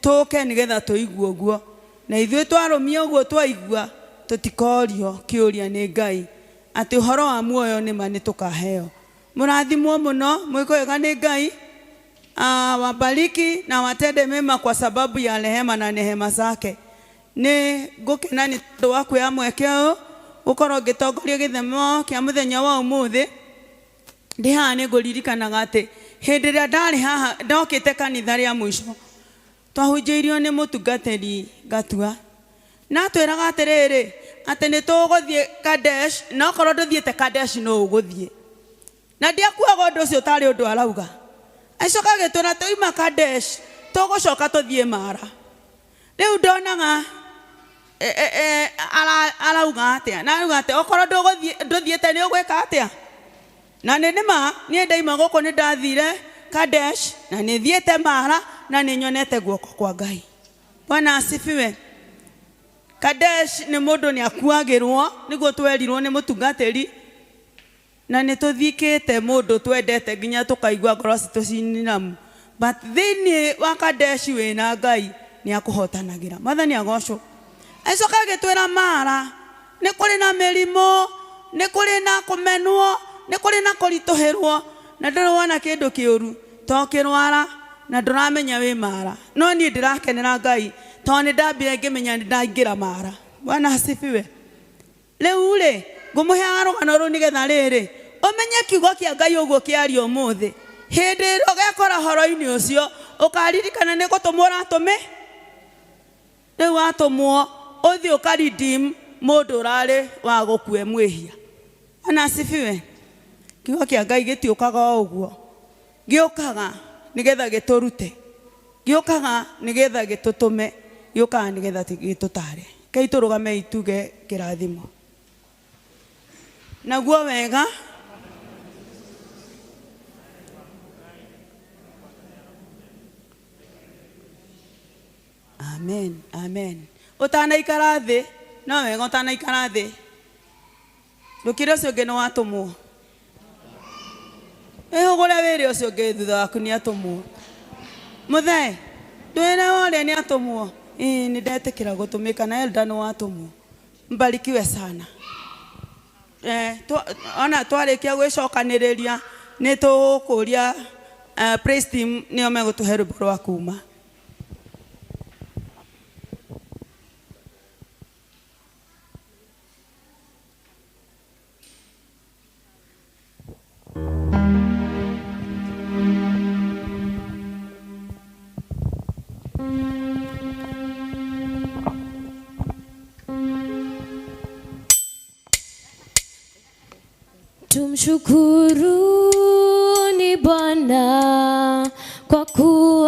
Speaker 2: tũke nĩgetha tũigue ũguo, na ithuĩ twarũmia ũguo twaigua tũtikorio kĩũria nĩ Ngai atĩ ũhoro wa muoyo nĩ ma nĩ tũkaheo. Mũrathimwo mũno, mwĩkwo wega nĩ Ngai. Wabariki na watende mema kwa sababu ya rehema na nehema zake. Nĩ ngũkena nĩ tondũ wa kuoya mweke ũyũ gũkorwo ngĩtongoria gĩthomo kĩa mũthenya wa ũmũthĩ. Ndĩ haha nĩ ngũririkanaga atĩ hĩndĩ ĩrĩa ndarĩ haha ndokĩte kanitha rĩa mũico, twahunjĩirio nĩ mũtungatĩri Gatua, na atwĩraga atĩrĩrĩ atĩ nĩ tũgũthiĩ Kadesh, na okorwo ndũthiĩte Kadesh no ũgũthiĩ. Na ndiakuaga ũndũ ũcio tarĩ ũndũ arauga. Acoka agĩtwĩra twauma Kadesh tũgũcoka tũthiĩ Mara. Rĩu ndonaga arauga atĩa, na arauga atĩ okorwo ndũthiĩte nĩ ũgwĩka atĩa. Na nĩ nĩma niĩ ndaima gũkũ nĩ ndathire Kadesh na nĩ thiĩte Mara na nĩ nyonete guoko kwa Ngai. Bwana asifiwe. Kadesh nĩ mũndũ nĩ akuagĩrwo, nĩguo twerirwo nĩ mũtungatĩri. Na nĩ tũthikĩte mũndũ twendete nginya tũkaigua ngoro citũ cininamu. But thĩinĩ wa Kadeshi wĩna Ngai nĩ akũhotanagĩra. Mwathani agocwo. Acoka agĩtwĩra mara nĩ kũrĩ na mĩrimũ, nĩ kũrĩ na kũmenwo, nĩ kũrĩ na kũritũhĩrwo, na ndũrĩ wona kĩndũ kĩũru to kĩrwara na ndũramenya wĩ mara. No niĩ ndĩrakenera Ngai tondũ nĩ ndambire ngĩmenya nĩ ndaingĩra mara. Bwana asifiwe. Rĩu rĩ ngũmũheaga rũgano rũu nĩgetha rĩrĩ ũmenye kiugo kĩa Ngai ũguo kĩario ũmũthĩ. Hĩndĩ ĩrĩa ũgekora ũhoro-inĩ ũcio ũkaririkana nĩ gũtũmwo ũratũmĩ. Rĩu watũmwo ũthiĩ ũka redeem mũndũ ũrarĩ wa gũkue mwĩhia. Bwana asifiwe. Kiugo kĩa Ngai gĩtiũkaga o ũguo, gĩũkaga nĩgetha gĩtũrute, gĩũkaga nĩgetha gĩtũtũme, gĩũkaga nĩgetha gĩtũtare. Ngai tũrũgame ituge kĩrathimo. Naguo wega amen, amen. Ũtanaikara thĩ no wega ũtanaikara thĩ ndũkĩre ũcio ũngĩ nĩ watũmwo. Ĩhũgũre wĩre ũcio ũngĩ thutha waku nĩ atũmwo. Mũthee ndwĩre ũrĩa nĩ atũmwo. Ĩĩ nĩ ndetĩkĩra gũtũmĩka na elder nĩ watũmwo. Mbarikiwe sana. Ona twarĩkia gwĩcokanĩrĩria nĩ tũkũria praise team nĩo megũtũhe rwĩmbo rwa kuma.
Speaker 5: Tumshukuruni Bwana kwa kuwa